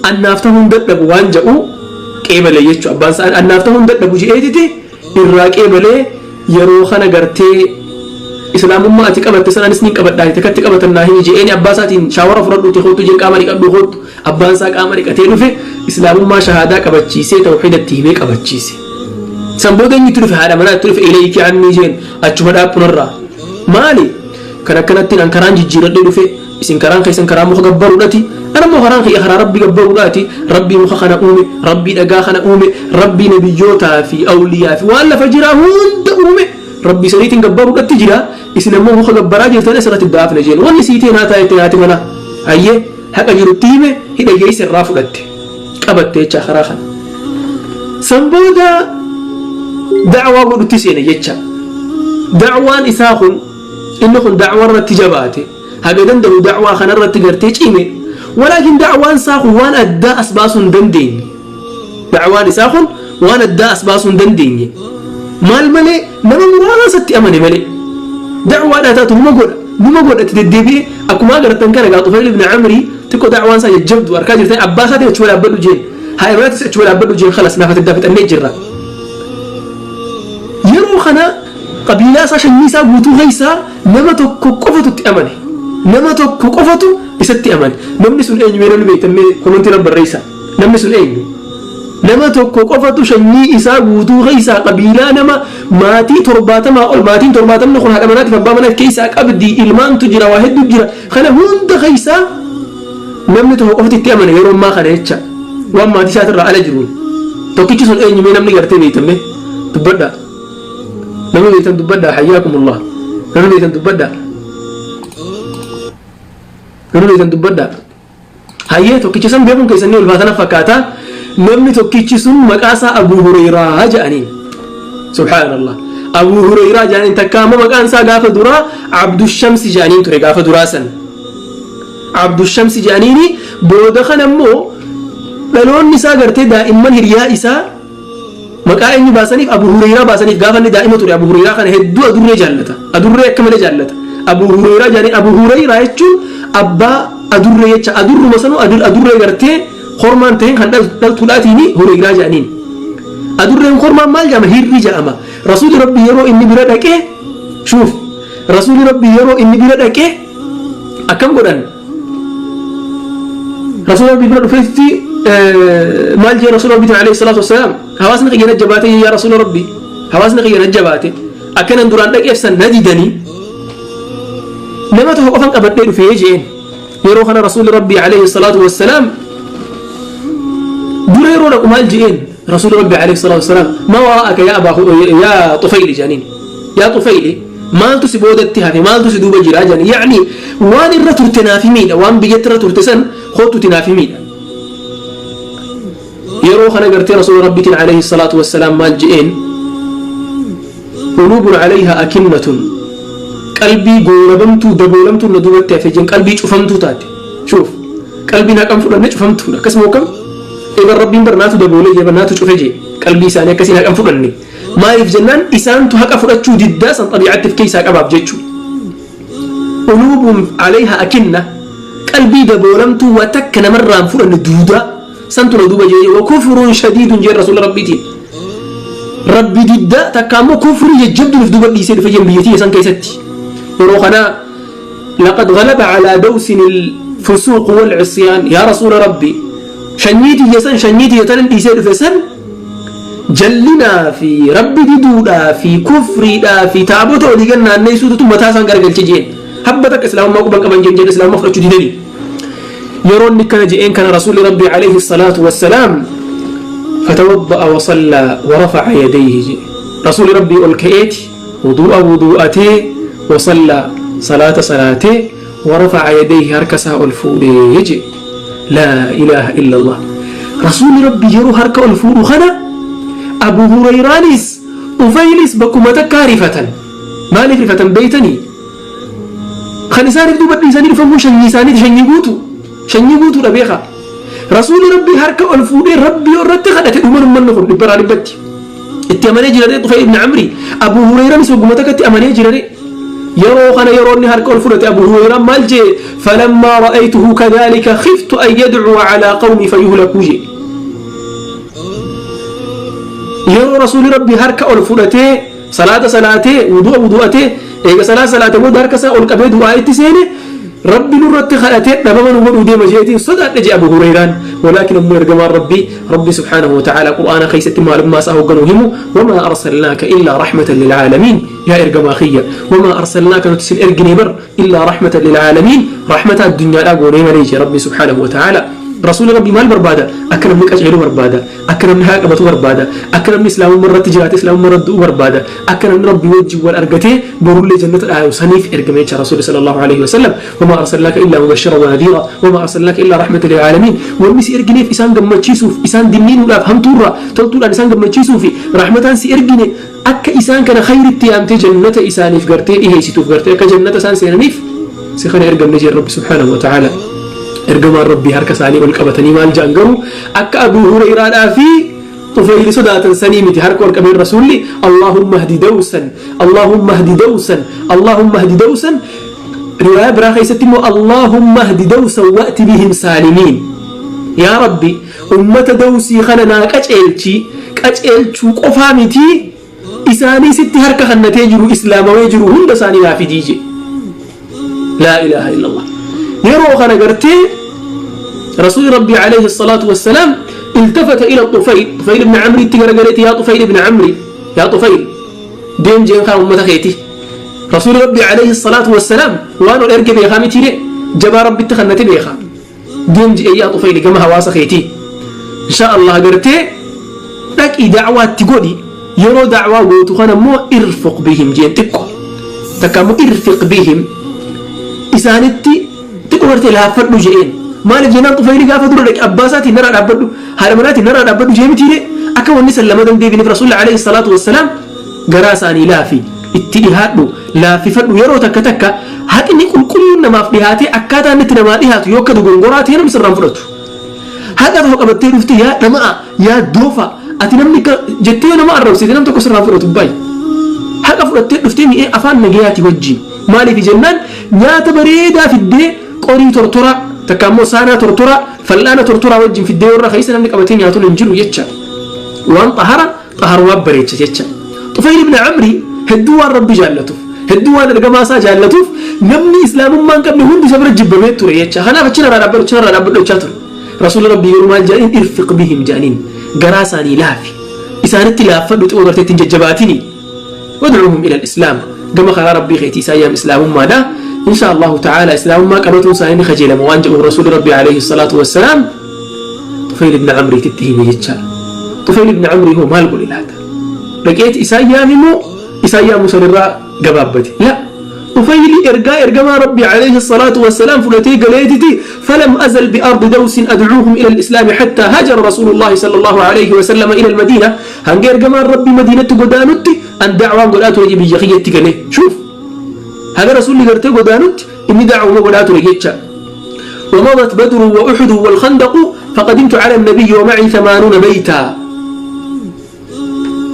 annaaf ta'uu hin dadhabu," waan jedhu qeebalee jechuudha. Abbaan isaa annaaf ta'uu hin dadhabu je'eetiti irraa qeebalee. Yeroo kana gartee islaamummaa ati qabatte sanaanis ni qabadhaa, takkatti qabatan naa himi je'eeni. Abbaa isaatiin shaawara fudhadhuuti kootu jeen, qaama dhiqadhu kootu. Abbaan isaa qaama dhiqatee dhufe, islaamummaa shahaadaa qabachiisee, tawxiidatti himee qabachiise. San booda inni itti dhufe, haadha manaa itti dhufe. "Ilayki annii," jeen, "achuma dhaabpunarraa. Maali kan akkanattiin an karaan jijjiiradhee dhufe? Isin karaan keessan karaa muka gabbaruudhati, ana immoo karaan kiyya karaa rabbi gabbaruudhaati. Rabbii muka kana uume, rabbii dhagaa kana uume, rabbii nabiyyootaa fi awliyaa fi waan lafa jiraa hunda uume, rabbii saniitiin gabbaruudhatti jira. Isin ammoo muka gabbaraa jirtan, asirratti daafne," jeen. "Wanni sii ta'e naa taa'e," haati manaa. Hayyee, haqa jirutti hime, hidha geesse irraa fudhatte, qabatte jecha karaa kana. San booda da'waa godhutti seene jecha. Da'waan isaa kun, inni kun da'waa irratti jabaate, haga danda'u da'waa kanarratti gartee cime. Walaakin da'waan isaa kun waan addaa as baasuu hin dandeenye. Da'waan isaa kun waan addaa as baasuu hin dandeenye. Maal malee, nama muraasatti amane malee. Da'waadhaa taatu numa godha, numa godha, itti deddeebi'ee. Akkuma agartan kana gaa, Xufayl ibn Amrii xiqqoo da'waan isaa jajjabdu harkaa jirtan. Abbaa isaatiin achuma dhaabbadhu jeen, haa irrattis achuma dhaabbadhu jeen, khalas, naaf ati fixannee jirra. Yeroo kana qabiilaa isaa, sanyii isaa guutuu keessaa nama tokko qofatu itti amane. Nama tokko qofatu isatti amane. Namni sun eenyu? Mee namni beektan mee komantii irra barreessa. Namni sun eenyu? Nama tokko qofatu sanyii isaa guutuu keessaa, qabiilaa nama maatii 70 ol, maatiin 70ni kun haadha manaatiif abbaa manaa keessaa qabdi, ilmaantu jira, waa hedduu jira, kana hunda keessaa namni tokko qofti itti amane yeroo ammaa kana jecha, waan maatii isaatirraa ala jiruun. Tokkichi sun eenyu? Mee namni gartee beektan mee dubbadhaa. Namni beektan dubbadhaa. Hayyaakumullah, namni beektan dubbadhaa, namni beektan dubbadhaa. Hayyee, tokkicha san beekuun keessan ni ulfaatana fakkaata. Namni tokkichi sun maqaa isaa Abuu Hureyraa jedhaniin. Subhaanallah, Abuu Hureyraa jedhaniin. Takka ammoo maqaan isaa gaafa duraa Abdushamsi jedhaniin ture. Gaafa duraa san Abdushamsi jedhaniini. Booda kana immoo dhaloonni isaa gartee daa'imman hiriyaa isaa maqaa eenyu baasaniif? Abu Hureyraa baasaniif. Gaafa inni daa'ima ture Abu Hureyraa kana hedduu adurree jaallata, adurree akka malee jaallata. Abu Hureyraa jedhanii. Abu Hureyraa jechuun abbaa adurree jecha. Adurruma sanuu adurree gartee kormaan ta'een kan dhaltuudhaatiin Hureyraa jedhaniin. Adurreen kormaan maal jedhama? Hirri jedhama. Rasuulli Rabbi yeroo inni bira dhaqee, shuuf, Rasuulli Rabbi yeroo inni bira dhaqee akkam godhan? Rasuula Rabbi bira dhufeetti maal jee Rasuula Rabbi alayhi salaatu wassalaam? "Hawaasni kiyya na jabaate, yaa Rasuula Rabbi, hawaasni kiyya na jabaate. Akkanan duraan dhaqeef san na didanii, nama tokko qofan qabadhee dhufee," jeen. Yeroo kana Rasuulli Rabbi alayhi salaatu wassalaam dura yeroo dhaqu maal jeen? Rasuulli Rabbi alayhi salaatu wasalaam ma waraa'aka yaa abaa yaa Xufayli jedhaniin. Yaa Xufayli maaltu si boodatti hafe maaltu si duuba jira jedhani. Yacni waan irra turte naaf himiidha waan biyyatti irra turte san kottuti naaf himiidha. Yeroo kana gartee Rasuula Rabbiitiin alayhi salaatu wassalaam maal je'een quluubun alayha akinnatun qalbii goolabamtuu daboolamtuun na duubatti hafe jeen qalbii cufamtuu taate shuuf qalbiin haqan fudhanne cufamtuudha akkasuma akkam eban Rabbiin bar naatu daboolee jee naatu cufe jee qalbii isaanii akkasiin haqan fudhanne maaliif jennaan isaantu haqa fudhachuu diddaa san xabiicatti of keessaa qabaaf jechuu quluubun alayha akinna qalbii daboolamtuu waa takka namarraa hin fudhanne duudaa santu na duuba jee wa kufrun shadiidun jeen rasuula rabbiitiin rabbi diddaa takka ammoo kufrii jajjabduun if duuba dhiisee dhufe jeen biyya tiyya san keessatti yeroo kana laqad ghalaba calaa dawsin الفسوق والعصيان يا رسول ربي shanyii tiyya san shanyii tiyya tanin dhiisee dhufe san jallinaa fi rabbi diduudhaa fi kufriidhaa fi taabota olii gad naanneessuutu mataa isaan garagalche jeen habba takka islaamummaa quban qaban jeen jedhe islaamummaa fudhachuu didanii yeroo inni kana je'een kana rasuulli rabbi alayhi salaatu wassalaam فتوضأ وصلى ورفع يديه جي رسول ربي ol ka'eeti wudu'a wudu'atee وصلى صلاة صلاته ورفع يديه harka isaa ol fuudhee je لا إله إلا الله رسول ربي yeroo harka ol fuudhu kana Abu Hurayraanis Xufaylis bakkuma takkaa rifatan maaliif rifatan beeytanii kan isaaniif duuba dhiisanii dhufamuu shanyii isaaniiti shanyii guutu shanyii guutuudha beekaa rasuulli rabbii harka ol fuudhee rabbii irratti kadhate dhuman ummanni kun dhibbarraa dhibbatti itti amanee jiraree Xufayl ibn Amri Abu Hurayraanis wagguma takkatti amanee jiraree yeroo kana yeroo inni harka ol fudhate Abu Hurayraan maal jee فلما رأيته كذلك خفت أن يدعو على قومي فيهلكوا jee yeroo rasuulli rabbii harka ol fudhatee salaata salaatee wudu'a wudu'atee eega salaata salaate booda harka isaa ol qabee du'aa itti seene rabbi nurratti kadhatee dhabama nu godhuu deema jeetiin sodaadhe jee Abu Hurayraan ولكن ammoo ergamaan rabbii rabbi سبحانه وتعالى qur'aana keessatti maalummaa isaa hoogganuu himu وما أرسلناك إلا رحمة للعالمين yaa ergamaa kiyya وما أرسلناك nuti sin ergine bar إلا رحمة للعالمين rahmata addunyaadhaa goonee malee jee rabbi سبحانه وتعالى rasuulli rabbii maal barbaada akka namni qaceelu barbaada akka namni haqa qabatu barbaada akka namni islaamummaa irratti jiraate islaamummaa irratti du'u barbaada akka namni rabbii wajjin wal argatee borullee jannata dhaayu saniif ergame jecha rasuulli صلى الله عليه وسلم وما أرسلناك إلا مبشرا ونذيرا وما أرسلناك إلا رحمة للعالمين wanni si ergineef isaan gammachiisuuf isaan dinniinuudhaaf hamtuurraa toltuudhaan isaan gammachiisuuf rahmataan si ergine akka isaan kana khayritti yaamtee jannata isaaniif gartee dhiheessituuf gartee akka jannata isaan seenaniif si kana ergamne jee rabbi سبحانه وتعالى ergamaan rabbii harka isaanii ol qabatanii maal jedhan garuu akka Abu Hurayraadhaa fi Xufayli sodaatan sanii miti harka ol qabeen rasuulli اللهم اهد دوسا اللهم اهد دوسا اللهم اهد دوسا riwaaya biraa keessatti immoo اللهم اهد دوسا وأت بهم سالمين yaa rabbi ummata dawsii kana naa qaceelchi qaceelchuu qofaa miti isaanii sitti harka kannatee jiru islaamawee jiru hunda isaanii naa fidii je لا إله إلا الله yeroo kana gartee رسول ربي عليه الصلاة والسلام التفت إلى الطفيل طفيل بن عمرو تقرقريت يا طفيل بن عمرو يا طفيل deem jeen kaa ummata keeti رسول ربي عليه الصلاة والسلام waan ol erge beekaa mitiire jabaa rabbitti kannate beekaa deem jee yaa طفيل gama hawaasa keetii إن شاء الله gartee dhaqii dacwaatti godhi yeroo dacwaa gootu kana immoo ارفق بهم jeen xiqqo takka immoo ارفق بهم isaanitti xiqqo gartee laaffadhu je'een maaliif jennaan xufayli gaafa dura dhaqe abbaa isaatiin narraa dhaabbadhu haadha manaatiin narraa dhaabbadhu jee mitiire akka wanni san lama dandeebiniif rasuulli عليه الصلاة والسلام garaa isaanii laafi itti dhihaadhu laaffifadhu yeroo takka takka haqni qulqulluun namaaf dhihaatee akkaataa inni itti namaa dhihaatu yoo akka dogongoraa ta'e namni sirraan fudhatu haqa tokko qabattee dhufte yaa dhama'a yaa doofa ati namni jettee yoo nama arrabsite nam tokko sirraan fudhatu baay'ee haqa fudhattee dhuftee mi'ee afaan nagayaati wajjin maaliif jennaan nyaata bareedaa fiddee qorii tortoraa takka ammoo saanaa tortoraa fal'aana tortoraa wajjin fiddee warra keessa namni qabatee nyaatuun hin jiru jecha waan xahara xaharumaa bareecha jecha Xufayl ibn Amri hedduu waan rabbi jaallatuuf hedduu waan ergamaa isaa jaallatuuf namni islaamummaa hin qabne hundi isa bira jibbamee ture jecha kanaaf achi narraa dhaabbadhu achi narraa dhaabbadhu jechaa ture rasuulli rabbii yeroo maal jedhaniin ارفق بهم jedhaniin garaa isaanii laafi isaanitti laaffadhu xiqqoo gartee ittiin jajjabaatini وادعهم إلى الإسلام gama karaa rabbii keetii isaan yaam islaamummaadha إن شاء الله تعالى islaamummaa qabatuun isaanii ni kajeelama waan jedhu rasuulli rabbii عليه الصلاة والسلام Xufayl ibn Amrii titti hime jecha. Xufayl ibn Amrii hoo maal godhe laata? Dhaqeeti isaan yaame moo isaan yaamuu sanirraa gabaabbate? La. Xufayli ergaa ergamaa Rabbii alayhi salaatu wassalaam fudhatee galeetiti falam azal bi'ardi dawsin adcuuhum ila al-islaami hattaa haajara rasuulullaahi sallallahu alayhi wasallama ila al-madiina hanga ergamaan Rabbii madiinatti godaanutti an da'waan godhaa ture biyya kiyyatti galee. Shuuf. Haga rasuulli gartee godaanutti inni da'wuma godhaa ture jecha. ومضت بدر وأحد والخندق فقدمت على النبي ومعي 80 بيتا.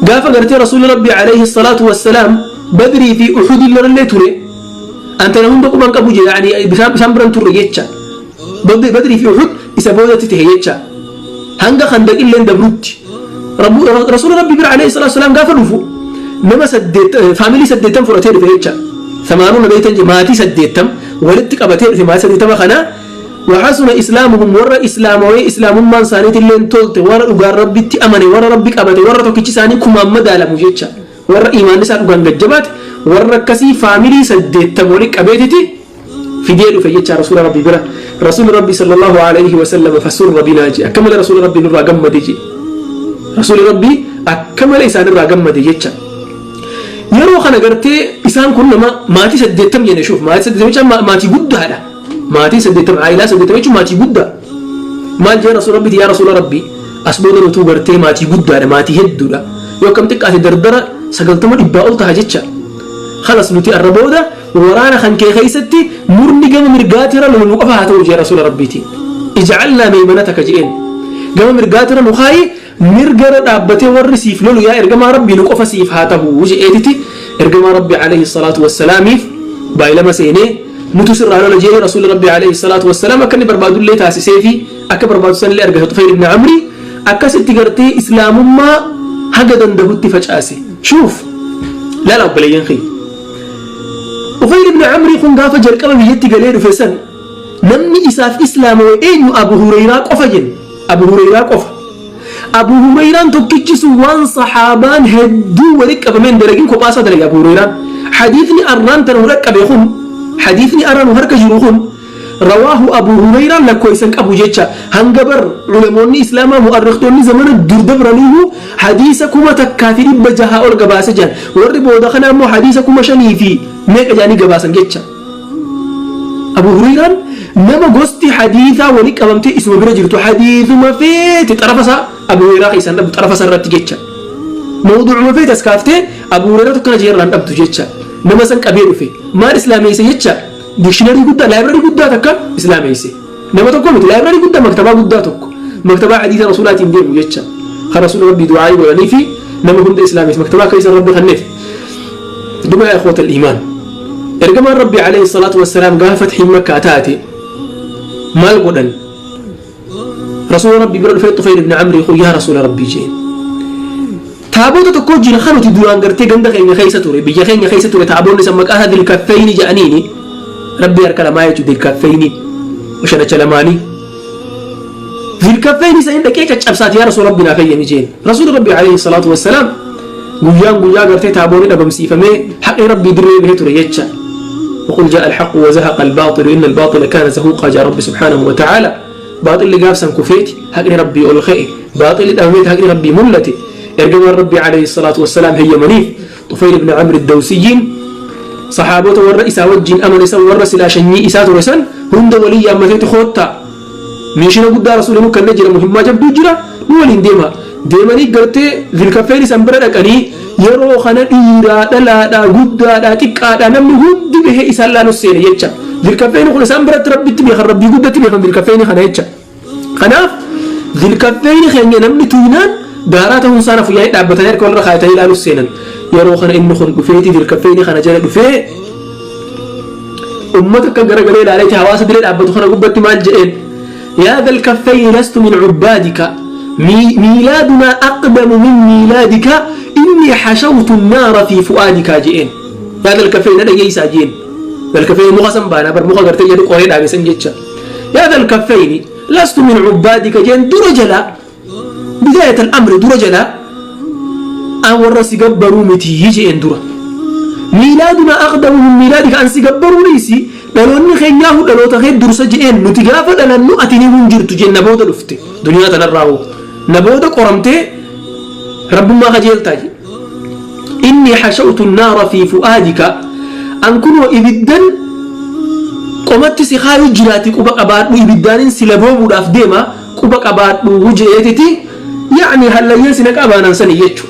Gaafa gartee rasuulli Rabbii alayhi salaatu wassalaam Badrii fi Uhud illee ture an tana hunda quban qabu je yani isaan biran turre jecha. Badrii fi Uhud isa boodatti tahe jecha hanga Khandaq illeen dabrutti. Rasuula Rabbii bira alayhi salaatu wassalaam gaafa dhufu nama saddeet faamilii 80 fudhatee dhufe jecha. Samaanuuna beeytan maatii 80 walitti qabatee dhufe. Maatii 80 kana وحسن إسلامهم warra islaamawee islaamummaan isaaniitillee tolte, warra dhugaan Rabbitti amane, warra Rabbi qabate, warra tokkichi isaanii kumaan madaalamu jecha, warra imaanni isaa dhugaan gajjabaate, warra akkasii faamilii 80 walitti qabeetiti fidee dhufe jecha rasuula Rabbi bira. Rasuula Rabbi sallallahu alayhi wa sallam فسر بنا je akka malee rasuula Rabbi nurraa gammade je. Rasuuli Rabbi akka malee isaanirraa gammade jecha. Yeroo kana gartee isaan kun nama maatii 80 jenne. Shuuf, maatii 80 jecha maatii guddaadha. Maatii 80, aayilaa 80 jechuun maatii guddaa. Maal jee rasuula Rabbiiti? Yaa rasuula Rabbi, as booda nutuu gartee maatii guddaadha, maatii hedduudha, yoo akkam xiqqaate dardara 90 dhibbaa ol taha jecha. Kalas, nuti arra booda waraana kan kee keessatti murni gama mirgaatira lolu nu qofa haa ta'u jee rasuula Rabbiiti. اجعلنا ميمنتك jeen, gama mirgaatira nu kaayi, mirgara dhaabbatee warri siif lolu yaa ergamaa Rabbii nu qofa siif haa ta'u je'eetiti ergamaa Rabbi alayhi salaatu wassalaamiif baay'ilama seenee nutu sirraa lola jee. Rasuulli Rabbi alayhi salaatu wassalaam akka inni barbaadullee taasisee fi akka barbaadu sanillee argate. Tufayl ibn Amri akkasitti gartee islaamummaa haga dandahutti facaase. Shuuf, laala obboleeyyan kiyya, Tufayl ibn Amri kun gaafa jalqaba biyyatti galee dhufe san namni isaaf islaamawe eenyu? Abu Hureyraa qofa jenne. Abu Hureyraa qofa. Abu Hureyraan tokkichi sun waan sahaabaan hedduu walitti qabameen dalagin kophaasaa dalage Abu Hureyraan. Hadiisni arraan tana nu dhaqqabe kun, hadiisni arra nu harka jiru kun, رواه أبو هريرة lakkoofsan qabu jecha. Hanga bar culamoonni islaamaa mu'arrikhtoonni zamana dur dabraniihu hadiisa 1600 ol gabaasa jiran. Warri booda kana ammoo hadiisa 5000 fi meeqa jedhanii gabaasan jecha. Abu Hurairaan nama gosti hadiisaa wali qabamtee isuma bira jirtu. Hadiisuma feete xarafa isaa Abu Hurairaa keessaan dhabdu xarafa isaa irratti jecha. Mawduucuma feete as kaaftee Abu Hurairaa tokkana jeerraan dhabdu jecha. Nama san qabee dhufe maal islaameesse jecha? Dictionary guddaa, library guddaa takka islaameesse. Nama tokko miti, library guddaa, maktabaa guddaa tokko, maktabaa hadiisa rasuulaatiin deemu jecha, kan rasuula Rabbii du'aayii godhanii fi nama hunda islaameesse maktabaa keessa Rabbi kanneef. Duba يا إخوة الإيمان, ergamaan Rabbii alayhi salaatu wassalaam gaafa fatxiin Makkaa taate maal godhan? Rasuula Rabbii bira dhufee Tufayl ibn Amrii kun yaa rasuula Rabbii jeen, taabota tokko jira kan nuti duraan gartee ganda keenya keessa ture, biyya keenya keessa ture. Taaboonni san maqaa isaa Dilkaffeyni jedhaniini, Rabbii harka lamaa jechuudha. Dilkaffeyni shanacha lamaanii, Dilkaffeyni san dhaqee caccabsaati yaa rasuula Rabbii naaf eeyyami jeen. Rasuula Rabbii alayhi salaatu wassalaam guyyaan guyyaa gartee taaboonni dhabamsiifamee haqni Rabbii dirree bahee ture jecha. وقل جاء الحق وزهق الباطل إن الباطل كان زهوقا جاء ربي سبحانه وتعالى. باطل gaafsan kufeeti haqni Rabbii ol ka'e, baaxilli dhabameeti haqni Rabbii mul'ate. Ergamaan Rabbii alayhi salaatu wassalaam heeyyamaniif. Tufayl ibn Amr Dawsiyyiin saxaabota warra isaa wajjin amane san, warra silaa shanyii isaa ture san hunda walii yaammateeti, koottaa, mission guddaa rasuulli nu kennee jira, muhimmaa jabduu jira, nu waliin deema. Deemanii gartee Zilkaffeen isan bira dhaqanii yeroo kana dhiiraa, dhalaadhaa, guddaadhaa, xiqqaadhaa namni hundi bahee isaan laalus seene jecha. Zilkaffeen kun isaan biratti Rabbitti beekan, Rabbii guddatti beekan Zilkaffeen kana jecha. Kanaaf Zilkaffeen keenya namni tuynaan daaraa ta'uun isaan afuyyaanii dhaabbatanii harka walirra kaayatanii ilaalus seenan. Yeroo kana inni kun dhufeeti Zilkaffeen kana jala dhufee ummata akka garagalee ilaaleeti hawaasa diree dhaabbatu kana gubbatti maal jedheen? يا ذا الكفين لست من عبادك، ميلادنا أقدم من ميلادك، إني حشوت النار في فؤادك jeen. يا ذا الكفين dhaggeessaa jeen. ذا الكفين muka san baana bar, muka gartee jedhu qoree dhaabe san jecha. يا ذا الكفين لست من عبادك jeen. Dura jala, بداية الأمر, dura jala an warra si gabbaruu miti jeen. Dura ميلادنا أقدم من ميلادك, an si gabbaruu dhiisi, dhaloonni keenyaahu dhaloota kee dursa je'een. Nuti gaafa dhalannu ati ni hun jirtu jeen, na booda dhufte duniyaa tanarraa hoo, na booda qoramtee Rabbummaa kajeeltaa jedhe. Inni hashawtu naara fi fu'aadika, an kunoo ibiddan qomatti si kaayuu jiraati, quba qabaadhu, ibiddaanin si laboobuudhaaf deema, quba qabaadhu je'eetiti, yacni hallayyaan si naqa abaanan sani jechu.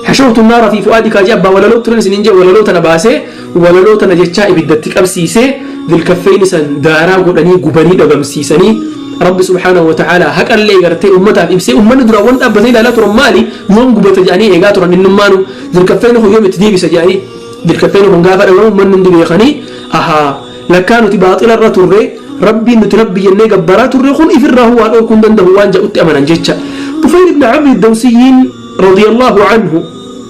Hashawtu naara fi fu'aadika jee abbaa walaloo turan isinin jee, walaloo tana baasee, walaloo tana jechaa ibiddatti qabsiisee, dilkaffeeyni san daaraa godhanii gubanii dhabamsiisanii. Rabbi subhaanahu wa ta'ala haqallee gartee ummataaf ibsee. Ummanni duraan waan dhaabbatee ilaalaa turan maali, yoom gubata jedhanii eegaa turan. Innummaanu dilkaffeeyni kun yoom itti deebisa jedhanii. Dilkaffeeyni kun gaafa dhabamu ummanni hundi beekanii, ahaa, lakkaa nuti baaxila irra turre, Rabbiin nuti Rabbi jennee gabbaraa turre kun ifirraa waa dhorkuu hin danda'u waan jedhutti amanan jecha. Tufayl ibn Amri Dawsiyyiin radiyallahu anhu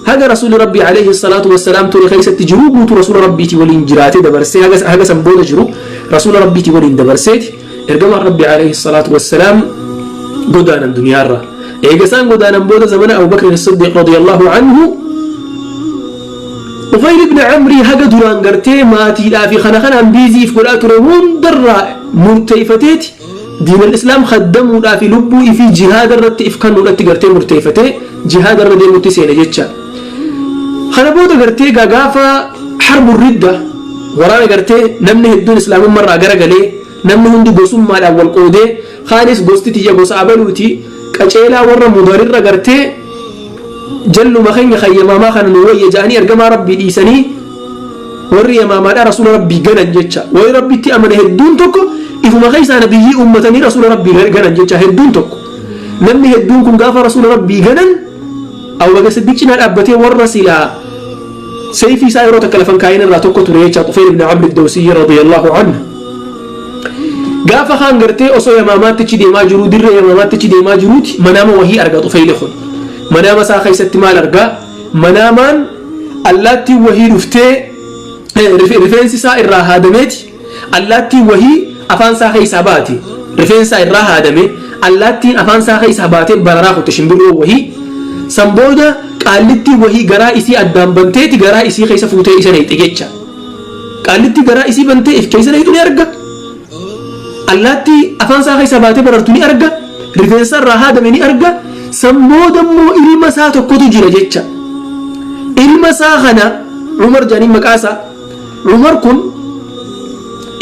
haga Rasuuli Rabbii alayhi salaatu wassalaam ture keessatti jiruu guutuu Rasuula Rabbiitii waliin jiraatee dabarsee, haga san booda jiru Rasuula Rabbiitii waliin dabarseeti. Ergamaan Rabbii alayhi salaatu wassalaam godaanan duniyaarraa. Eega isaan godaanan booda, zamana Abu Bakr as-Siddiq radiyallahu anhu, Tufayl ibn Amrii haga duraan gartee maatiidhaa fi kana kanaan biiziif godhaa ture hundarraa murteeffateeti diinal islaam khaddamuudhaa fi lubbuu ifii jihaada irratti if kennuudhatti gartee murteeffatee jihaada irra deemutti seene jecha. Kana booda gartee gaafa harbu ridda, waraana gartee namni hedduun islaamummaarraa garagalee, namni hundi gosummaadhaan wal qoodee, kaanis gosti tiyya gosa abaluuti, qaceelaa warra Mudarirra gartee jalluma keenya kan Yamaamaa kana nu wayya jedhanii ergamaa Rabbii dhiisanii, warri Yamaamaadhaa Rasuula Rabbii ganan jecha. Warri Rabbitti amane hedduun tokko ifuma keessaa nabiyyii uummatanii Rasuula Rabbii ganan jecha hedduun tokko. Namni hedduun kun gaafa Rasuula Rabbii ganan, Abubakar Siddiq cinaa dhaabbatee warra silaa seeyfii isaa yeroo takka lafan kaayin irraa tokko ture jecha Tufayl ibn Amr ad-Dawsiyyi radiyallahu anhu. Gaafa kaan gartee osoo Yamaamaattichi deemaa jiruu, dirree Yamaamaattichi deemaa jiruuti, manaama wahii arga Tufayli kun. Manaama isaa keessatti maal argaa? Manaamaan allaattiin wahii dhuftee, rifeensi isaa irraa haadameeti, allaattiin wahii afaan isaa keessaa baate. Rifeensa irraa haadame, allaattiin afaan isaa keessaa baatee bararaa kutte, shimbirroo wahii. San booda qaallittiin wahii garaa isii addaan banteeti garaa isii keessa fuutee isa naqxe jecha. Qaallittii garaa isii bantee if keessa naqxu ni arga. Allaattii afaan isaa keessaa baatee barartu ni arga. Rifeensa irraa haadame ni arga. San booda immoo ilma isaa tokkotu jira jecha. Ilma isaa kana Umar jedhanii maqaa isaa. Umar kun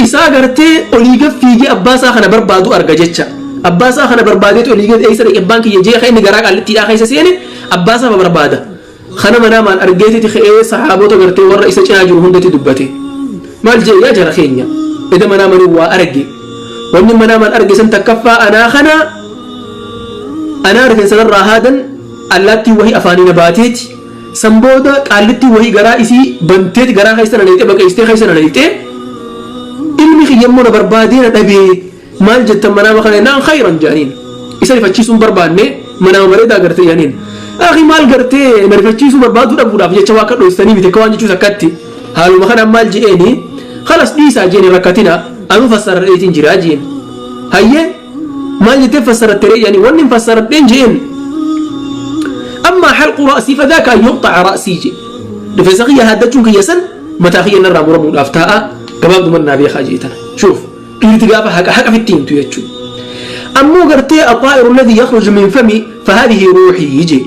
isaa gartee olii gad fiigee abbaa isaa kana barbaadu arga jecha. Abbaa isaa kana barbaadeetu olii gad, eessa dhaqe abbaan kiyya jee, inni garaa qaallittiidhaa keessa seene abbaa isaa barbaada. Kana manaamaan argeetiti ka'ee sahaabota gartee warra isa cinaa jiru hundatti dubbate. Maal jee? Yaa jara keenya, eda manaamanii waa arge. Wanni manaamaan arge san takkaffaa anaa kana, anaa rifeensa narraa haadan, allaattiin wahii afaanii na baateeti. San booda qaallittiin wahii garaa isii banteeti garaa keessa na naqxee, baqeessitee keessa na naqxee, ilmi kiyya immoo na barbaadee na dhabee, maal jettan manaama kana jennaan, khayran jedhaniin. Isa rifachiisuun barbaanne, manaama bareedaa gartee jedhaniin. Akhi, maal gartee na rifachiisuu barbaaduu dhabuudhaaf jecha waa akka dhoysitanii miti, akka waan jechuus akkatti. Haaluma kanaan maal je'eeni, khalas dhiisaa jeeni, rakkatina, anuu fassaradheetiin jiraa jeen. Hayyee, maal jettee fassaratte ree jedhanii. Wanni hin fassaradheen je'een, amma halqu ra'sii fadaaka an yuqxaca ra'sii je, rifeensa kiyya haaddachuun kiyya san mataa kiyya narraa muramuudhaaf taa'a, gabaabduman naa beekaa jee tana. Shuuf, dhiirti gaafa haqa haqa fitti himtu jechuudha. Ammoo gartee axaa'iru alladhi yakhruju min fami fahadihi ruuhii je.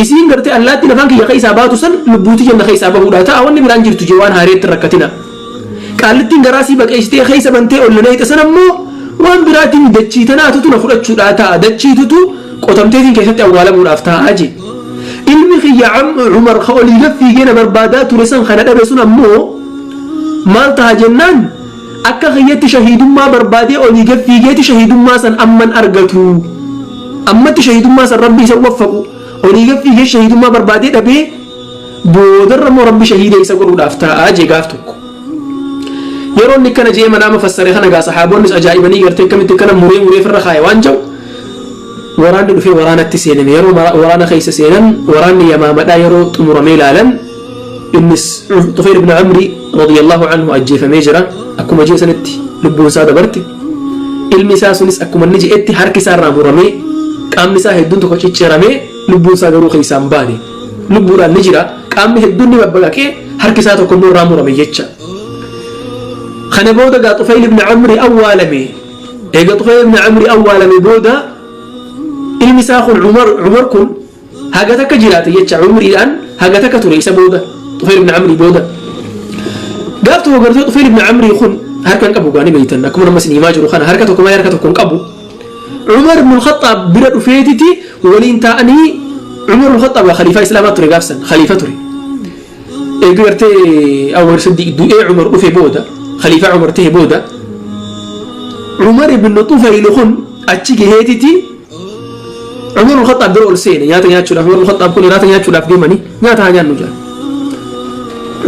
Isiin gartee allaattiin afaan kiyya keessaa baatu san lubbuuti jenna keessaa bahuudha ta'a, wanni biraan jirtu je, waan haareetti rakkatina. Qaallittiin garaa sii baqeessitee keessa bantee ol na naqxe san ammoo waan biraatiin dachii tanaatutu na fudhachuudhaa ta'a, dachiitutu qotamteetiin keessatti awwaalamuudhaaf ta'a je. Ilmi kiyya Umar ka olii gad fiigee na barbaadaa ture san kana dhabe sun ammoo maal ta'a jennaan, akka kiyyatti shahiidummaa barbaadee olii gad fiigeeti shahiidummaa san amman argatu. Ammatti shahiidummaa san Rabbi isa waffaqu, olii gad fiigee shahiidummaa barbaadee dhabee, boodarra immoo Rabbi shahiida isa godhuudhaaf taa'aa jee gaaf tokko. Yeroo inni akkana jee manaama fassare kana gaa sahaabonnis ajaa'ibanii gartee akkamitti akkana muree muree firra kaaye waan jedhu. Waraanni dhufee waraanatti seename. Yeroo waraana keessa seenan, waraanni Yamaamadhaa yeroo xumuramee ilaalan, innis Tufayl ibn Amri radiyallahu anhu ajjeefamee jira. Akkuma jee sanitti lubbuun isaa dabarte. Ilmi isaa sunis akkuma inni je'etti harki isaa irraa muramee, qaamni isaa hedduun tokko cicciramee, lubbuun isaa garuu keessaa hin baane. Lubbuudhaan ni jira, qaamni hedduun ni babbaqaqee, harki isaa tokko immoo irraa murame jecha. Kana booda gaa Tufayl ibn Amri awwaalame. Eega Tufayl ibn Amri awwaalame booda, ilmi isaa kun Umar kun Haga takka jiraate jecha, umriidhaan haga takka ture isa booda, Tufayl ibn Amrii booda. Gaaf tokko gartee Tufayl ibn Amrii kun harka hin qabu gaanii beeytan, akkuma nama isin himaa jiru kana harka tokko malee harka tokko hin qabu. Umar ibn Khattaab bira dhufeetiti waliin taa'anii. Umar ibn Khattaab khaliifaa Islaamaa ture gaafsan, khaliifa ture. Eega gartee Abubakar Siddiq du'ee Umar dhufe booda, khaliifaa Umar ta'e booda, Umar ibn Tufayl kun achi gaheetiti Umar ibn Khattaab bira ol seene nyaata nyaachuudhaaf. Umar ibn Khattaab kun nyaata nyaachuudhaaf deemanii, nyaata haa nyaannu jedhan.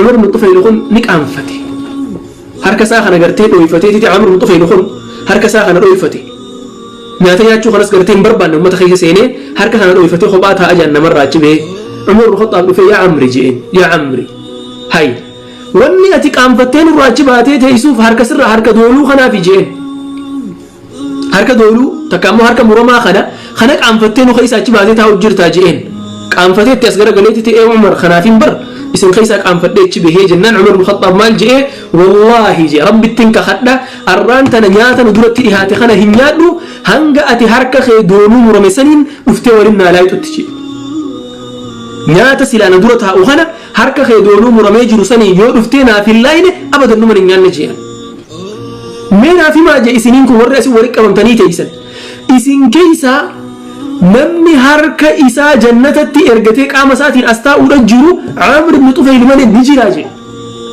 Umar ibn Tufayl kun ni qaanfate. Harka isaa kana gartee dhooyfateetiti, Amr ibn Tufayl kun harka isaa kana dhooyfate. Nyaata nyaachuu kanas gartee hin barbaanne, uummata keessa seenee harka kana dhooyfatee kophaa taa'a jedhan namarraa achi bahee. Umar ibn Khattaab dhufee, "Yaa Amri," je'een, "yaa Amri, hay, wanni ati qaanfattee nurraa achi baatee teessuuf harka sirraa harka dooluu kanaafi," je'een. "Harka dooluu takka ammoo harka muramaa kana qaanfattee nu keessa achi baatee taa'u jirtaa," je'een. Qaanfatee itti as garagaleetti ta'ee, "Umar, kanaafin bar isin keessaa qaanfadhee achi bahee," jennaan Umar ibn Khattaab maal je'ee? "Wallaahi," je'e, "Rabbittiin kakadha, arraan tana nyaata nu duratti dhihaate kana hin nyaadhu hanga ati harka kee dooluu murame saniin dhuftee waliin naa laayixutti," je'e. "Nyaata silaa na dura taa'u kana harka kee dooluu muramee jiru saniin yoo dhuftee naaf hin laayine, abadan numan hin nyaanne," je'an. "Mee naaf himaa," jee, "isiniin kun warri asii walitti qabamtanii teessan, isin keessaa namni harka isaa jannatatti ergatee qaama isaatiin as taa'uudha jiru Amr ibn Tufayl malee ni jiraa?" jee.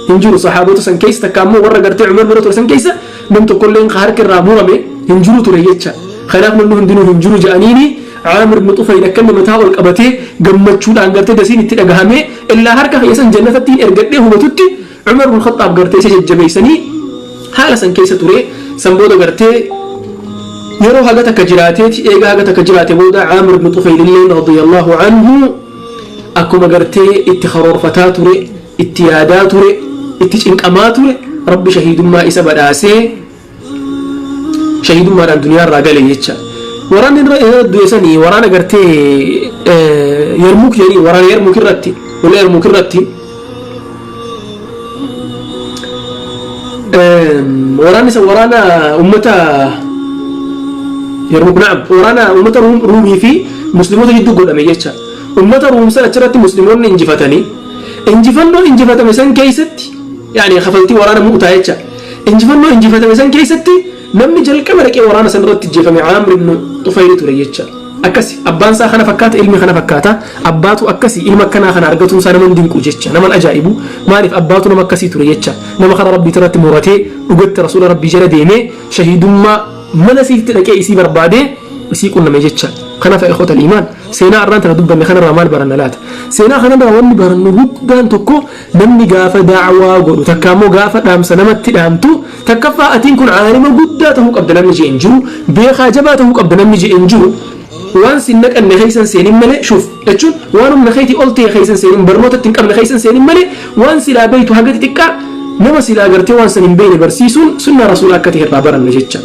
Hin jiru sahaabota san keessa, takka ammoo warra gartee Umar bira ture san keessa nam tokkolleen ka harki irraa murame hin jiru ture jecha. Kanaaf namni hundinuu hin jiru jedhaniini. Amr ibn Tufayl akka inni mataa ol qabatee gammachuudhaan gartee dasiin itti dhagahamee illaa harka kiyya san jannatattiin ergadhee hubatutti, Umar ibn Khattaab gartee isa jajjabeessanii haala san keessa ture. San booda gartee yeroo haga takka jiraateeti, eega haga takka jiraate booda Aamir ibn Tufayl illeen radiyallahu anhu akkuma gartee itti karoorfataa ture, itti yaadaa ture, itti cinqamaa ture, Rabbi shahiidummaa isa badhaasee shahiidummaadhaan duniyaa irraa gale jecha. Waraanni irra du'e sanii waraana gartee Yarmuuk jedhanii, waraana Yarmuuk irratti, lola Yarmuuk irratti. Waraanni isa waraana ummata Yarmuuk, na'am, waraana ummata Ruumii fi musliimoota jidduu godhame jecha. Ummata Ruum san achirratti musliimoonni injifatanii, injifannoo injifatame san keessatti, yaani kafaltii waraana Mu'taa jecha, injifannoo injifatame san keessatti namni jalqaba dhaqee waraana san irratti ijjeefame Aamir ibn Tufayli ture jecha. Akkasi abbaan isaa kana fakkaata, ilmi kana fakkaata. Abbaatu akkasi, ilma akkanaa kana argatuun isaa nama dinqu jecha, nama ajaa'ibu. Maaliif? Abbaatu nama akkasii ture jecha, nama kana Rabbii irratti muratee dhugatti rasuula Rabbii jala deemee shahiidummaa mana isiitti dhaqee isii barbaadee isii qunname jecha. Kanaaf ikhwata iimaan, seenaa arraan tana dubbanne kanarraa maal baranna laata? Seenaa kanarraa wanni barannu guddaan tokko, namni gaafa daawaa godhu takka ammoo gaafa dhaamsa namatti dhaamtu, takkaffaa atiin kun caalima guddaa ta'uu qabda namni jee hin jiru, beekaa jabaa ta'uu qabda namni jee hin jiru. Waan sin naqanne keessan seenin malee, shuuf jechuun waan humna keetii ol ta'e keessan seenin, barnoota itti hin qabne keessan seenin malee, waan silaa beeytu haga xixiqqaa nama silaa gartee waan san hin beekne barsiisuun sunnaa rasuula akka ta'e irraa baranna jecha.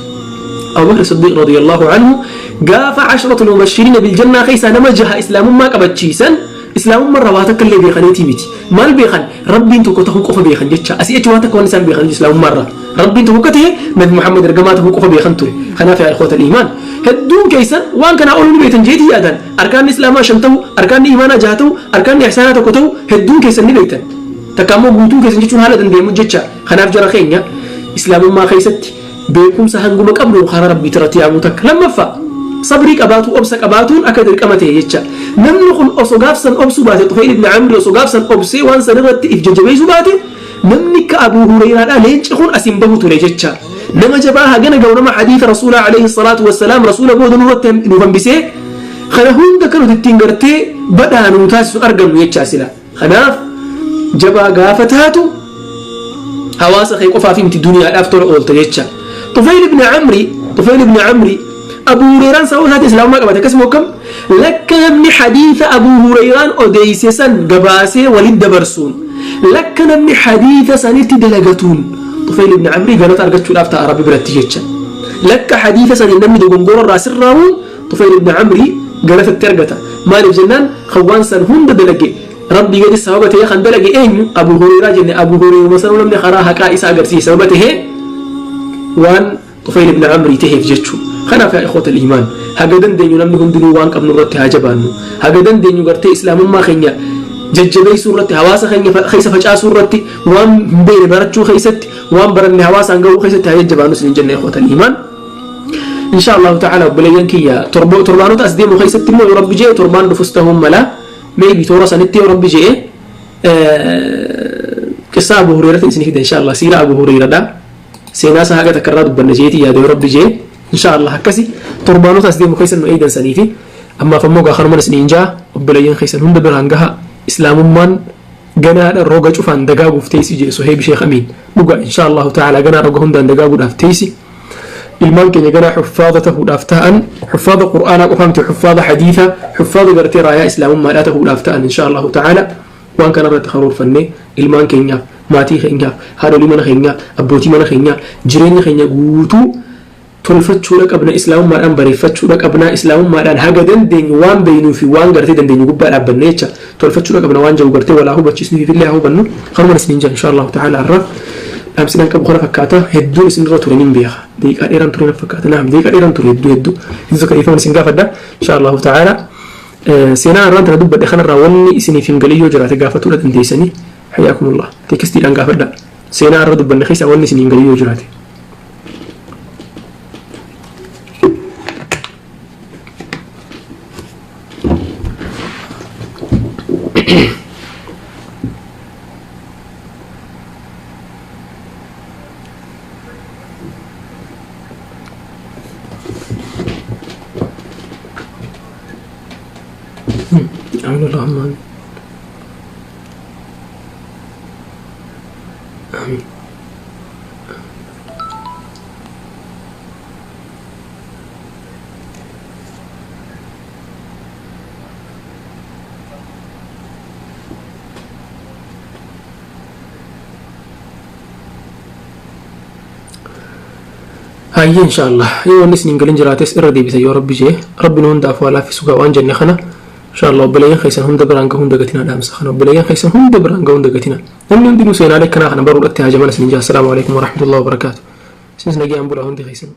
Abu Bakr Siddiq radiyallahu anhu gaafa Ashratul Mubashiriina bil Jannaa keessaa nama jaha islaamummaa qabachiisan, islaamummaa irraa waa takka illee beekaniitii miti. Maal beekan? Rabbiin tokko ta'uu qofa beekan jecha. Asii achi waan takka waan isaan beekan islaamummaa irraa. Rabbiin tokko akka ta'e, Nabi Muhammad ergamaa ta'uu qofa beekan ture. Kanaaf yaa ikhwata iimaan, hedduun keessan waan kanaa oluu ni beektan jeetii yaadan. Arkaanni islaamaa shan ta'u, arkaanni iimaanaa jaha ta'u, arkaanni ihsaanaa tokko ta'u hedduun keessan ni beektan. Takka ammoo guutuun keessan jechuun haala danda'amu jecha. Kanaaf jara keenya, islaamummaa keessatti beekumsa hanguma qabnu karaa Rabbii irratti yaamuu takka. Lammaffaa, sabrii qabaatu, obsa qabaatuun akka dirqama ta'e jecha. Namni kun osoo gaafsan obsuu baate, Tufayl ibn Amri osoo gaafsan obsee waan san irratti if jajjabeessuu baate, namni akka Abuu Hureyraadhaa leenci kun asiin bahu ture jecha. Nama jabaa hagana ga'u, nama hadiisa rasuulaa alayhi salaatu wassalaam rasuula booda nurratti nuuf hambisee kana hunda kan nuti ittiin gartee badhaanu taasisu argannu jecha sila. Kanaaf jabaa gaafa taatu hawaasa kee qofaaf miti, duniyaadhaaf tola oolta jecha. Tufayl ibn Amri, Tufayl ibn Amri Abu Hurayraan sababa isaatiin islaamummaa qabate. Akkasuma akkam lakka namni hadiisa Abu Hurayraan odeeyse san gabaasee walitti dabarsuun, lakka namni hadiisa sanitti dalagatuun Tufayl ibn Amri galata argachuudhaaf ta'a Rabbi biratti jecha. Lakka hadiisa saniin namni dogongora irraa sirraa'uun Tufayl ibn Amri galatatti argata. Maaliif jennaan, kan waan san hunda dalage Rabbii gadi sababa ta'ee kan dalage eenyu? Abu Hureyraa jenne. Abu Hureyraa sanuu namni karaa haqaa isa agarsiise sababa ta'ee waan Tufayl ibn Amrii ta'eef jechuu. Kanaaf yaa ikhwata iimaan, Haga dandeenyu namni hundinuu waan qabnu irratti haa jabaannu. Haga dandeenyu gartee islaamummaa keenya jajjabeessuu irratti, hawaasa keenya keessa facaasuu irratti, waan hin beekne barachuu keessatti, waan baranne hawaasaan gahuu keessatti haa jajjabaannu isiniin jenna ikhwatal iimaan. Insha Allahu ta'ala obboleeyyan kiyya torbaanota as deemu keessatti immoo yoo Rabbi je'e torbaan dhufus ta'uun mala, maybe toora sanitti yoo Rabbi je'e qissaa Abu Hureyratiin isinii fida insha Allah. Siiraa Abu Hureyradha, seenaa isaa haga takka irraa dubbanna jeetii yaada yoo Rabbi je'e insha Allah. Akkasi torbaanota as deemu keessa nu eeydan saniifi ammaaf ammoo gaa kanuman isiniin ja'a. Obboleeyyan keessan hunda biraan gaha. Islaamummaan ganaadha roga cufaan dagaaguuf teessi jee Soheeb Sheekh Amiin. Dhuga, insha Allahu ta'ala ganaa roga hundaan dagaaguudhaaf teessi. Ilmaan keenya ganaa xuffaada tahuudhaaf ta'an, xuffaada Qur'aanaa qofaa miti, xuffaada hadiisa, xuffaada gartee raayaa islaamummaadhaa tahuudhaaf ta'an insha Allahu ta'ala. Waan kana irratti karoorfannee ilmaan keenyaaf, maatii keenyaaf, haadholii mana keenyaa, abbootii mana keenyaa, jireenya keenya guutuu tolfachuudha qabna, islaamummaadhaan bareeffachuudha qabna, islaamummaadhaan haga dandeenyu waan beeynuu fi waan gartee dandeenyu gubbaa dhaabbanne jecha tolfachuudha qabna. Waan jiru gartee walaa hubachiisnuuf illee haa hubannu. Kanuma isiniin jira insha Allahu ta'ala. Irra dhaamsinaan qabu kana fakkaata. Hedduun isinirra ture nin beeka, daqiiqaa dheeraan ture na fakkaata. Naam, daqiiqaa dheeraan ture. Hedduu hedduu hedduu takka dhiifama isin gaafadha. Insha Allahu ta'ala seenaa irraan tana dubbadhe kanarraa wanni isiniif hin galin yoo jiraate gaafatuudha dandeessanii. Hayyaakumullah, teekstiidhaan gaafadha. Seenaa irra dubbanne keessaa wanni isinii hin galin yoo jiraate. آمين، اللهم آمين، آمين. Hayyee, insha Allah yoo wanni isin hin galin jiraates irra deebisa yoo Rabbi jee. Rabbi nu hundaaf waa laaffisu gaa. Waan jenne kana insha Allah obboleeyyan keessan hunda biraan gahuu hin dagatinaa. Dhaamsa kana obboleeyyan keessan hunda biraan gahuu hin dagatinaa. Namni hundinuu seenaalee akkanaa kana baruudhatti haajaman isin jaa. Assalaamu alaikum warahmatullahi wabarakaatu. Isinis nagayaan bulaa hundi keessan.